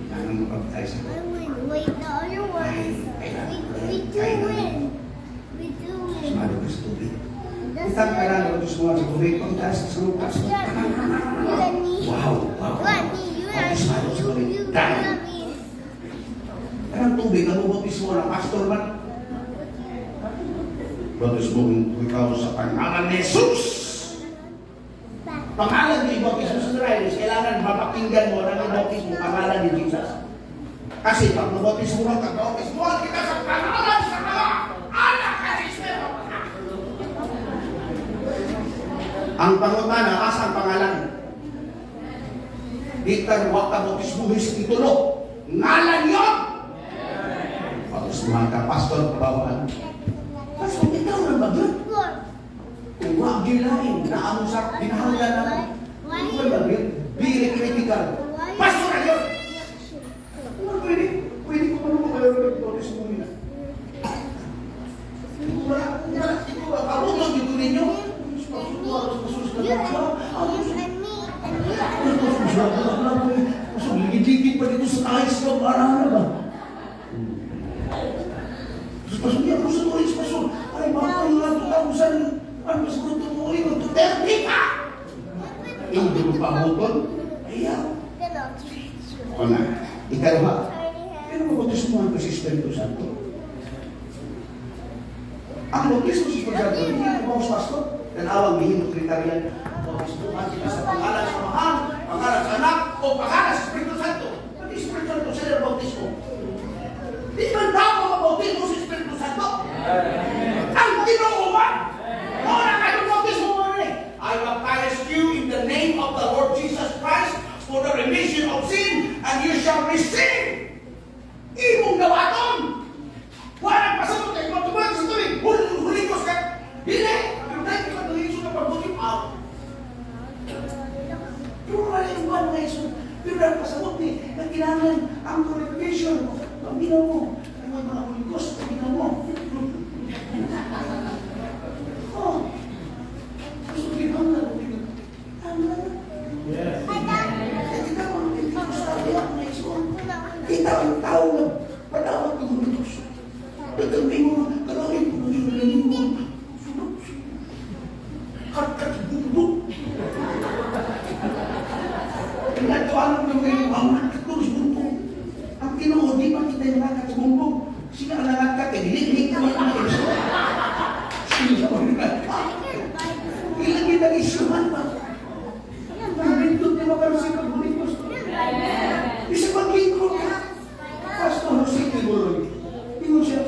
Kailangan mabaptize ako. I win. Wait, the other one is we do win. We do win. Sumalo ka sa tubig. That's Itang kailangan ko sumalo sa tubig. Pagtaas sa lupas. You and me. Wow. You and me. You and Sumalo sa you, tubig. you, you Dahil. And me. Kanang tubig, ang bautismo ng pastor man. Bautismo ikaw sa pangalan ni Jesus. Pangalan ni bautismo sa Israel, kailangan mapakinggan mo ang bautismo, pangalan ni Jesus. Kasi pag mabautismo lang ka, bautismo kita sa pangalan sa Ama, Anak at Espiritu. Ang pangutana, asa ang pangalan? Bitan wa ka bautismuhin sa titulo. Ngalan yon! Bautismuhan ka, pastor, pabawaan. Pastor, ikaw na ba yun? Kung wag lain, naamo sa kinahanglan na. Kung ba yun? Very critical. Pastor na yun! Ano pwede? Pwede ko pa naman kayo nag-bautismo nila. Wala, wala, wala. Kabutong dito ninyo. You and me and you and me. Ligid-ligid pa dito sa taas ko, para na ba? Pasok niya, ako sa tulis, pasok. Ay, mga nga, 2,000, ano ba siguro tumuloy, mag-230 pa! Hindi mo pa buton? Ayaw. O na, ikaluha. Pero mabautismuhan ko si Espiritu Santo. Ang bautismo sa Espiritu Santo, hindi mo sa pastor. Tanawang mihimong Trinitarian, bautismuhan kita sa pangalan sa Amahan, pangalan sa Anak, o pangalan sa Espiritu Santo. Pati Espiritu Santo sila ang bautismo. Di man tao mabautismo sa Espiritu Santo? Ang Ginoo ba? Wala kayo bautismo mo rin. I baptize you in the name of the Lord Jesus Christ for the remission of sin, and you shall receive imong dawaton. Wala pasabot kay magtuman sa tubig. Huli ko ka. Dili. Pero dahil ka pag na pagbuti pa. Pero wala yung one nga iso. Pero dahil pasabot ni, na kinahanglan ang qualification. Ang ginawa mo. Ang mga Holy Ghost, ang ginawa mo. Oh. Gusto kinahanglan. Tama na. Yes. Kaya kita mga Pentecostal, mga iso. Kita ang tao na panawag ng Holy Ghost. Nagkampi mo, kalawin mo, mo, Karkat bundok. Pinatuanan mo ngayon ang nakatulog sa bundok. Ang Ginoo, di ba kita yung nakat sa bundok? Sila ang nangakat, eh, dili ko man ang iso. Sila ang nangakat. Ilang kita isyuhan ba? Nindot ni makarusip ang Holy Ghost. Isa paglingkod ka. Pastor Jose Tiguroy. Ingon siya,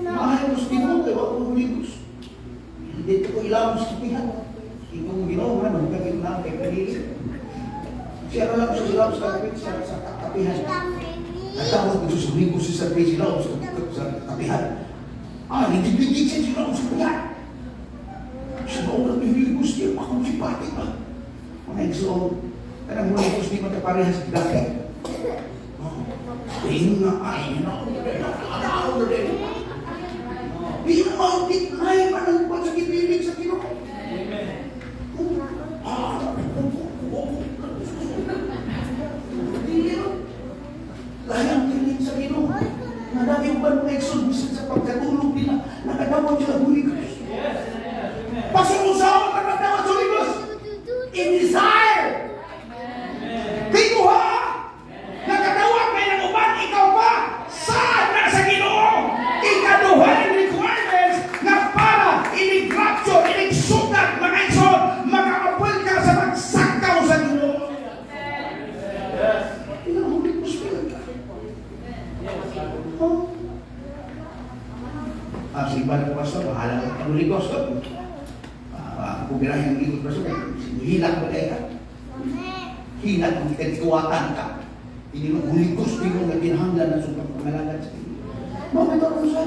mahal mo sa Ginoo, kay wa ko Holy Ghost. Hindi ko ilawom sa kapihan. Ikaw mo Ginoo, nga, magkagin na kay kanili. Siya na lang sa ilawom sa kapit sa kapihan. Natawag ko sa Holy Ghost sa ilawom sa kapihan. Ah, ligid-ligid siya sa ilawom sa kapihan. Sa baon ng Holy Ghost niya, akong si Pati ba? Mga igsoon, kanang Holy Ghost di man kaparehas daki. Oh, nga ay, na, na, na, na, Di na mao, di na man ang kwan sa gibilig sa Ginoo. Amen. Ah, oh. Dili ro. Lahi ang piling sa Ginoo. Nga dami uban mga igsoon bisan sa pagkatulog nila, nakadawat sila Holy Ghost. Yes. Amen. Pasumusaon ka nakadawat sa Holy Ghost. In desire. Amen. Tinguha! Nakadawat may nang uban, ikaw pa! Saan na sa Ginoo? Ikaduha ang requirements na para inig-rapture, inig-sugat, mga igsoon, makaapil ka sa pagsakaw sa Ginoo. Ilang Holy Ghost filled ka. Oh. Ah, si iba na pastor, bahala ka Holy Ghost. Ah, kung ganahin ang Holy Ghost, hilak ba kayo ka? Hilak ang kikuwatan ka. Ini mo Holy Ghost mo nga kinahanglan na sa pangalagad sa inyo. Mao ito ang sa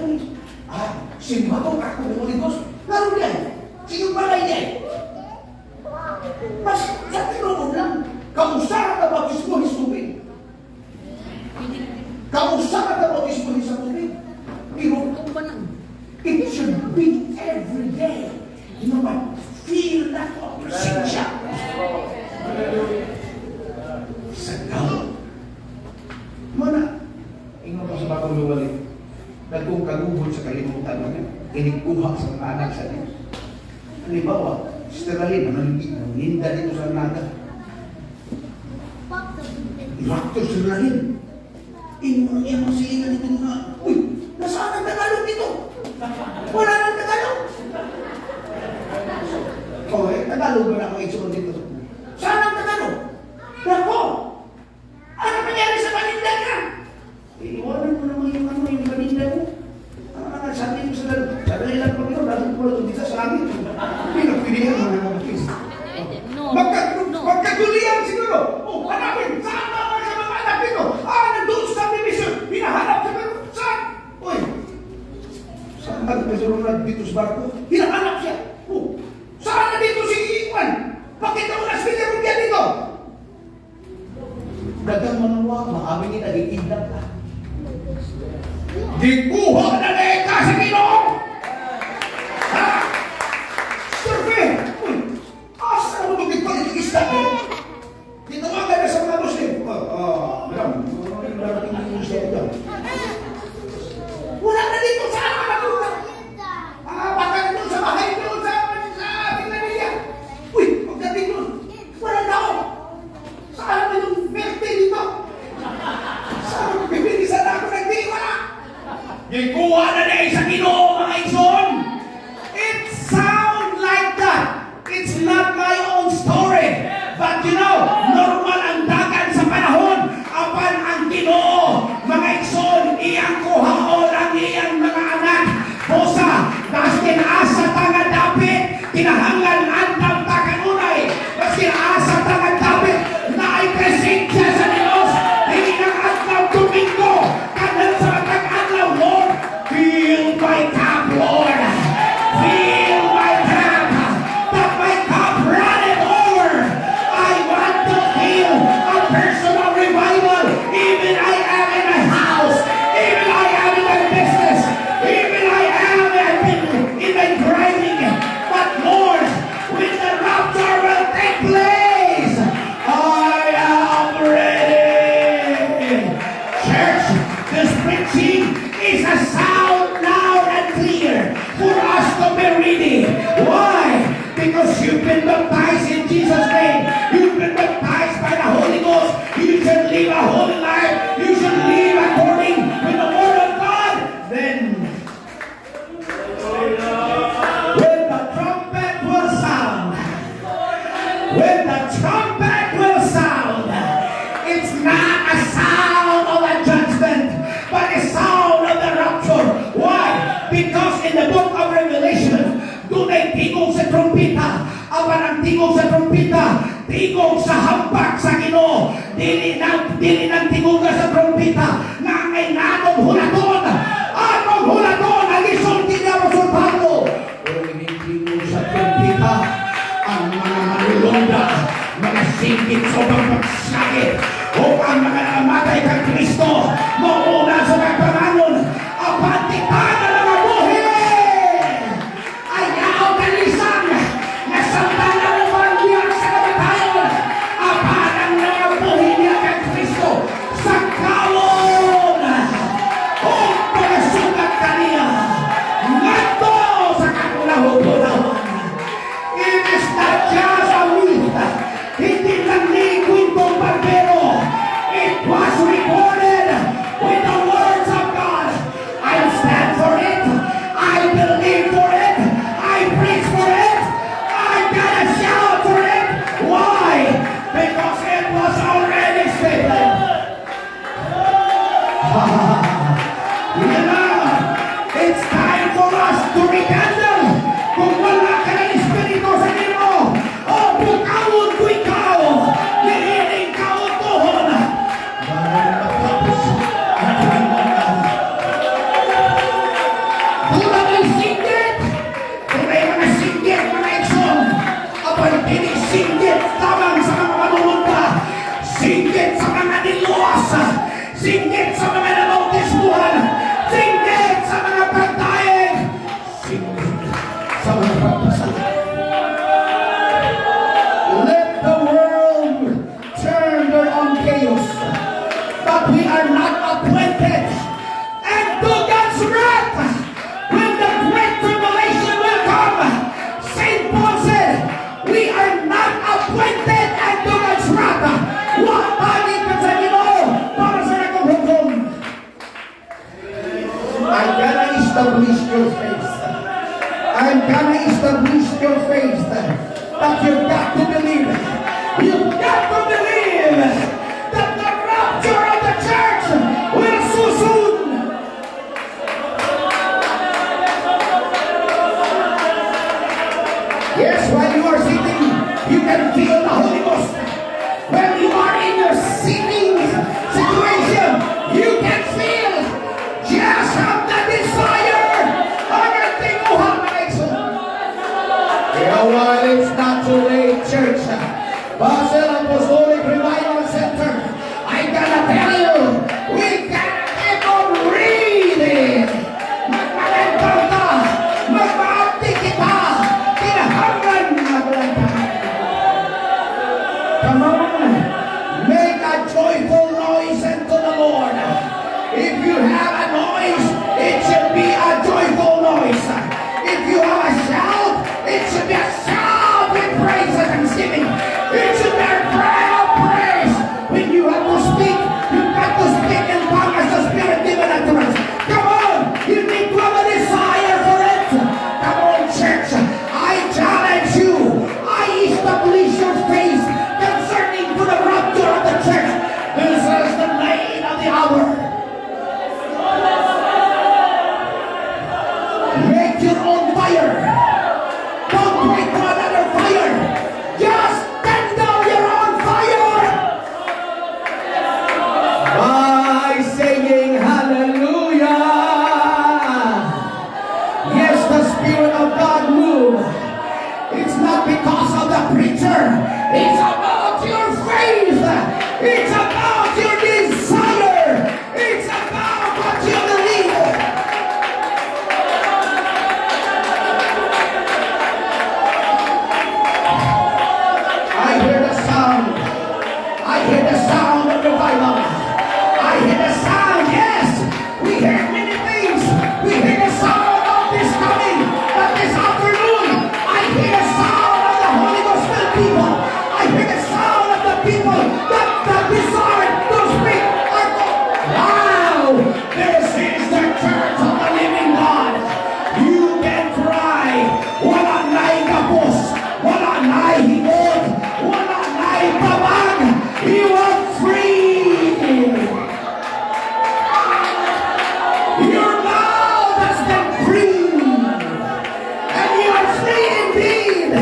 Ah, simba ko ako ng Holy Ghost. Laro niya. Sige balay niya. Mas sa tinuod lang. Kamusta ka bautismo sa tubig? Kamusta ka bautismo sa tubig? Pero it should be every day. You know what? Feel that presensya. Sa gaw. Mana, ingon ko sa Bagong Luwali, dagkong kagubot sa kalimutan niya, inigkuha sa mga anak sa Diyos. Halimbawa, Sister Alina, naninda dito sa Naga. Raptor si Rahim. Ingon ang iyang silingan dito nga, uy, nasaan ang Tagalog dito? Wala nang Tagalog. Oh, eh, Tagalog ba na ako igsoon dito? Saan ang Tagalog? Nako! Ano nangyari sa paninda ka? Iiwanan mo naman yung ano, yung paninda mo. Ano nga, sabi mo sa Tagalog, sabi nila Panginoon, nasa ko ito dito sa langit. Hindi na pwede yan, mga kapatid. No. Magka, No. magkagulian siguro. Oh, hanapin. Saan ba ang sa mga anak dito? Ah, nandun sa subdivision. Hinahanap sa pero saan? Uy, saan ba ito dito sa barko? Hinahanap siya. Oh, saan na dito si Iwan? Bakit ako na speaker mo dito? Dagang mga wa, maamin ni nagikidnap ka. Gikuha na na sa Ginoo! Ha? Survey! Uy, asa mo ito gitpalit eh? Tinawagan na sa mga Muslim. Oh, oh, madam, ano yung darating yung Muslim daw? Wala na dito, saan ka natulog? Ah, baka doon sa bahay doon sa Finlandia. Uy, pagdating doon, wala tao. Saan ba yung birthday dito? Saan bibilisan ako ng di, wala. Gikuha na niya sa Ginoo, mga igsoon. It sound like that. It's not my own story. But you know, normal ang dagan sa panahon. Apan ang Ginoo, mga igsoon, iyang kuhaon ang iyang mga anak. Busa, baskin asa ta nga dapit, kinahanglan andam ta kanunay. Baskin asa ta nga dapit, naay presensya sa Dios. Dili ng adlaw Domingo, kanang sa matag adlaw, Lord, fill my cup, Lord. Fill my cup, that my cup runneth over. I want to feel a personal revival. Even I am in my house, even I am in my business, even I am in my driving. But Lord, when the rapture will take place, I am ready. Church, this preaching is a sound loud and clear for us to be ready. Why? Because you've been baptized in Jesus' name. You've been baptized by the Holy Ghost. You should live a holy life. You should live according with the Word of God. Then, when the trumpet will sound, when the trumpet will sound, it's not a sound of a judgment, but a sound of the rapture. Why? Because in the book of Revelation, dunay tingog sa trumpita. Apan ang tingog sa trumpita, tingog sa hampak sa Ginoo. Dili nang tingog sa trumpita nga angay natong hulaton. Atong hulaton ang isulti ni Apostol Pablo. Pero ining tingog sa trumpita, ang mga manulonda, mga singkit sa ubang pagsakit, o ang mga namatay kang Kristo, mauna sa pagpanganon, apan kita na mga buhi! Yeah. It's time for us to rekindle. Kung wala ka ng Espiritu sa Ginoo, o bukawon ko ikaw, niining kautuhon. Matapos ang tuwing. Duna may singgit. Duna mga singgit, mga igsoon. Apan dili singgit lamang sa mga manununda. Singgit sa mga niluwas. Singgit sa mga nabautismuhan. Singgit sa mga pagdaig. Singgit sa mga pagpasala. Let the world turn their own chaos. But we are not appointed and to God's wrath when the great tribulation will come. St. Paul said, we are not appointed unto God's wrath. Wa ta gikan sa Ginoo para sa dakong hukom. I'm gonna establish your faith. I'm gonna establish your faith. But you've got to believe. You've got to believe that the rapture of the church will so soon. Yes, while you are sitting, you can feel the Holy Ghost. When you are in your sitting situation, you can feel, just have the desire. Ang tinguha, mga igsoon. Kaya while it's not too late, church, Basel Apostolic Revival Center, I gotta tell you, we gotta keep on reading. Magmalentang ta, magmaabdi kita, kinahanglan maglantang. Come on, make a joyful noise unto the Lord. If you have a noise, it should be a joyful noise. If you have a shout, it should be a shout with praise and thanksgiving. It should be a prayer of praise. When you have to speak, you've got to speak in tongues as the Spirit given unto us. Come on, you need to have a desire for it. Come on, church. I challenge you. I establish your faith concerning to the rapture of the church. This is the night of the hour. Make your own fire. Don't wait for another fire. Just kindle your own fire. By saying hallelujah. Yes, the Spirit of God move. It's not because of the preacher. It's about your faith. It's about your desire. It's about what you believe. I hear the sound. I hear the sound of revival. I hear the sound, yes. We hear many things. We hear the sound of this coming. But this afternoon, I hear the sound of the Holy Ghost filled people. I hear the sound of the people that the desire to speak. I go, wow, this is the church of the living God. You can cry. Wala na'y gapos. Wala na'y hingot. Wala na'y babag. You are free. Your mouth has been free. And you are free indeed.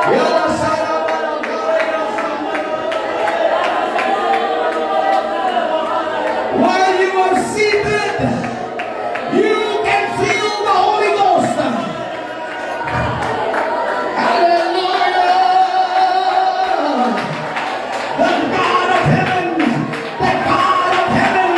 Yala sara bara. While you are seated, you can feel the Holy Ghost. Hallelujah! The God of heaven, the God of heaven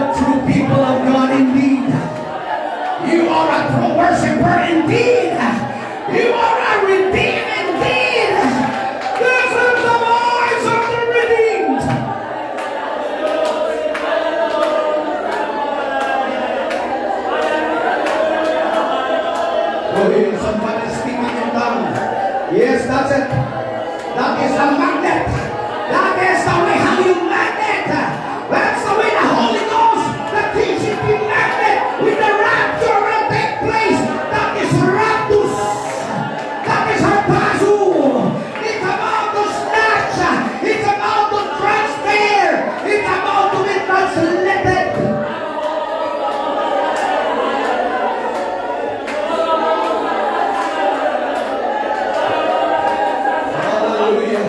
the true people of God indeed. You are a true worshiper indeed. You are a redeemed indeed. This is the voice of the redeemed. Oh, hear somebody speaking in tongue. Yes, that's it. That is a magnet. That is the way how you magnet. That's the way the Holy Ghost, the TCP magnet, with the rapture will take place. That is raptus. That is harpazo. It's about to snatch. It's about to transfer. It's about to be translated. Hallelujah.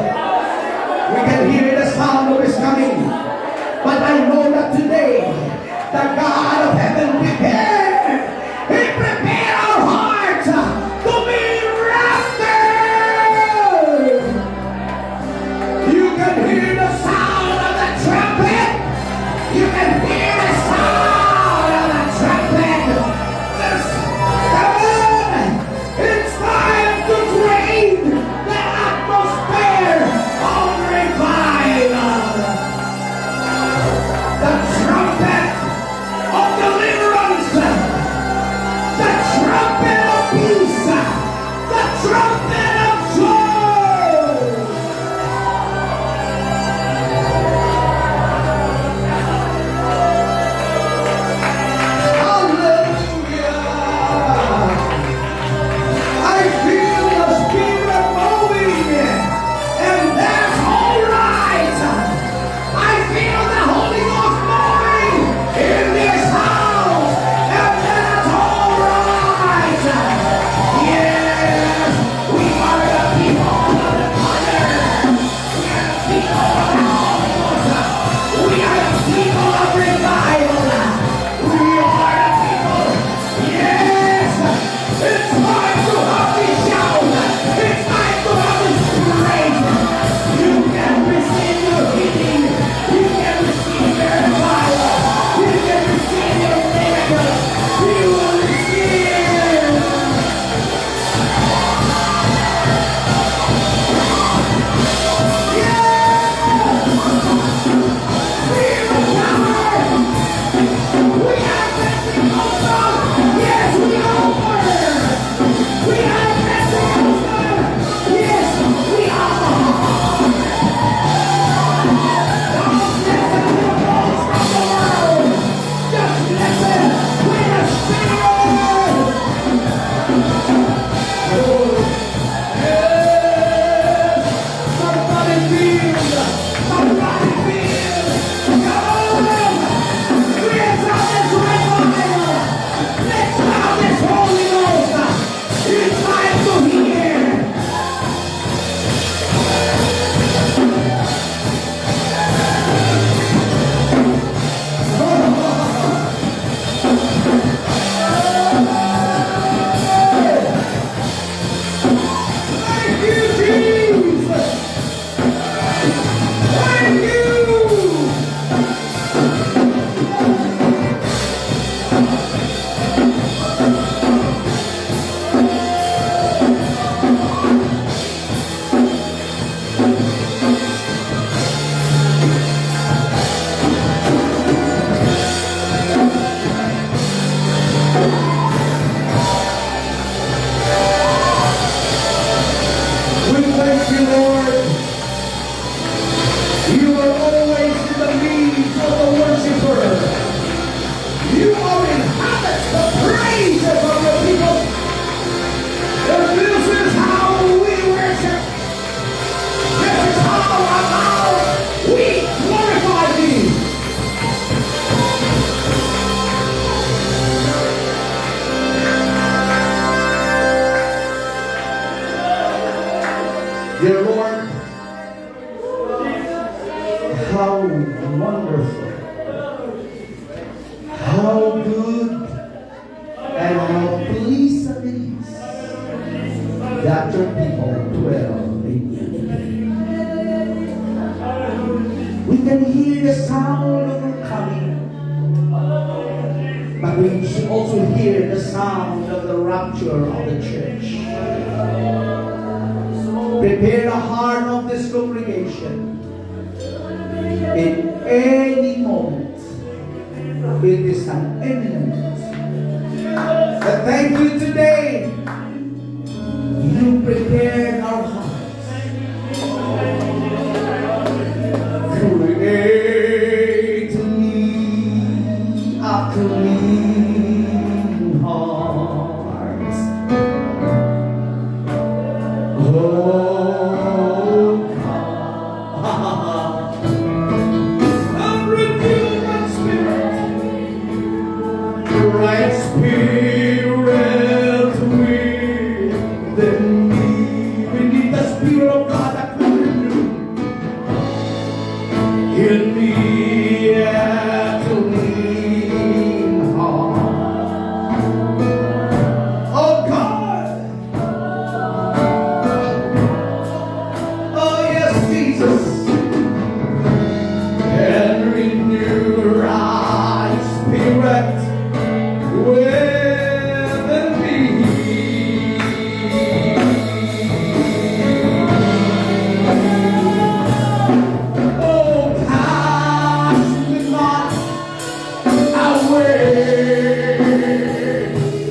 We can hear the sound of His coming. But I know that today, the God of heaven prepared. He prepared our hearts to be raptured. You can hear the Sound of the trumpet. You can hear the sound of the trumpet. This, come on. It's time to create the atmosphere of revival. The trumpet But we should also hear the sound of the rapture of the church. Prepare the heart of this congregation. In any moment, it is an imminent. But thank you today. You prepared our hearts. Create in me a clean heart. Oh God. And renew my spirit, right spirit within me. We need the Spirit of God that will renew in me a clean heart. Oh God! Oh yes, Jesus! And renew right spirit within me. Oh, cast me not away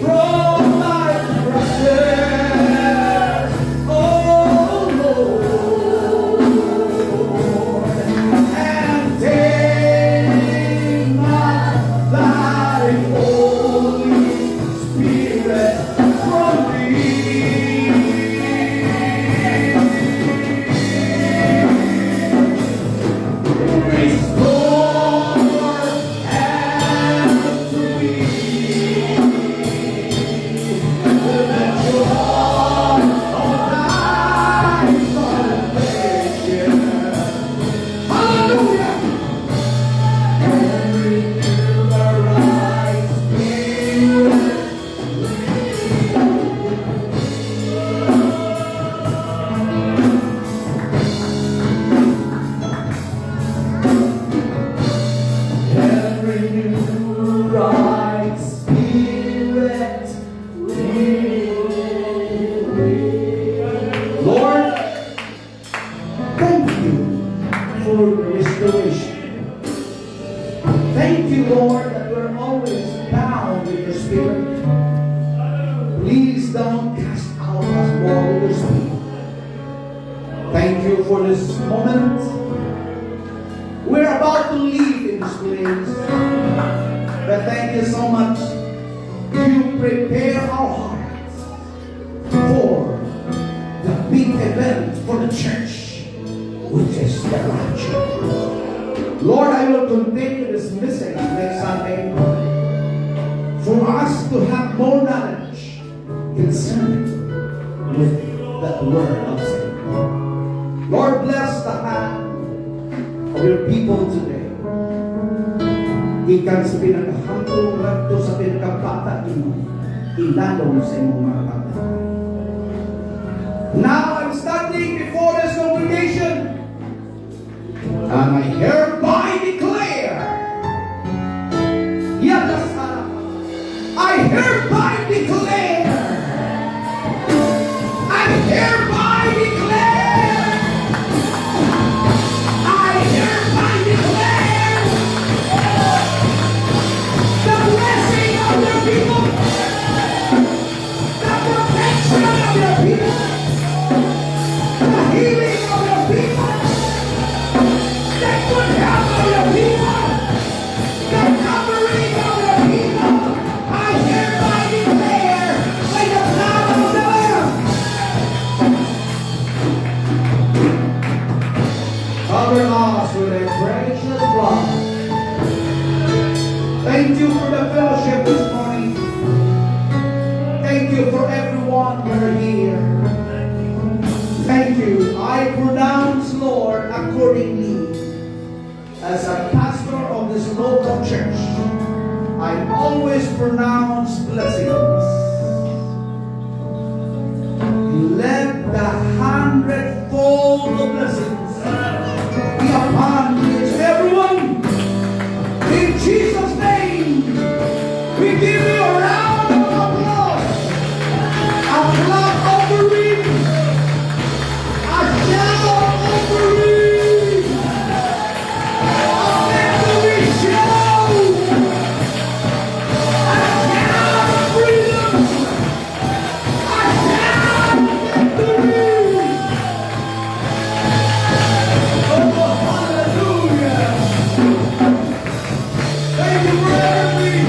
from thy presence, oh Lord, and take not thy Holy Spirit from me. Restore unto me the joy of thy salvation. Hallelujah! And renew the right spirit. And renew right spirit within me. Lord, thank you for the restoration. Thank you, Lord, that we're always bound with your Spirit. Please don't cast out us, Lord, with your Spirit. Thank you for this moment. We're about to leave in this place. But thank you so much. You prepare our hearts for the big event for the church, which is the rapture. Lord, I will continue this message next Sunday for us to have more knowledge concerning with that word of sin. Lord, bless the hand of your people today. Gikan sa pinakahamtong ngadto sa pinakabata nimo, ilalom sa imong mga pagtatay. Now I'm standing before this congregation and I hereby declare, Yadasara, I hereby declare, I hereby declare, I hereby declare the blessing of your people, the protection of your people, the healing of your people, the good health of your people, the covering of your people. I hereby declare by the blood of the Lamb. Cover us with a precious blood. Thank you for the fellowship this morning. Thank you for everyone who are here. Thank you. I pronounce, Lord, accordingly. As a pastor of this local church, I always pronounce blessings. Let the hundredfold of blessings be upon each everyone. In Jesus' name, we Thank you for everything.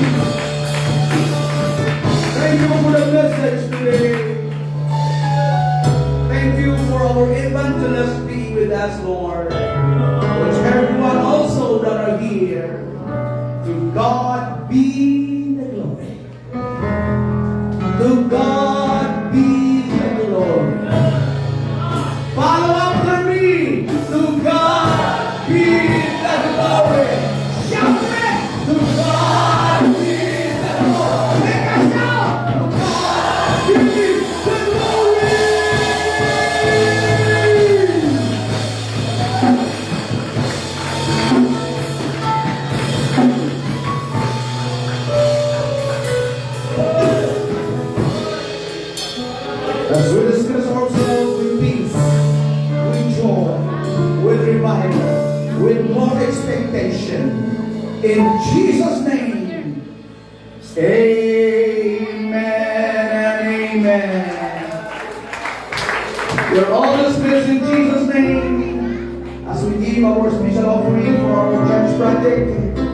Thank you for the message today. Thank you for our evangelist being with us, Lord. Which everyone also that are here. To God be the glory. To God be the glory. Follow after me. To God be the glory. Shout it. To God be the glory. Make a shout. To God be the glory. As we dismiss ourselves with peace, with joy, with revival, with more expectation. In Jesus' name, amen and amen. You're all dismissed in Jesus' name as we give our special offering for our church project.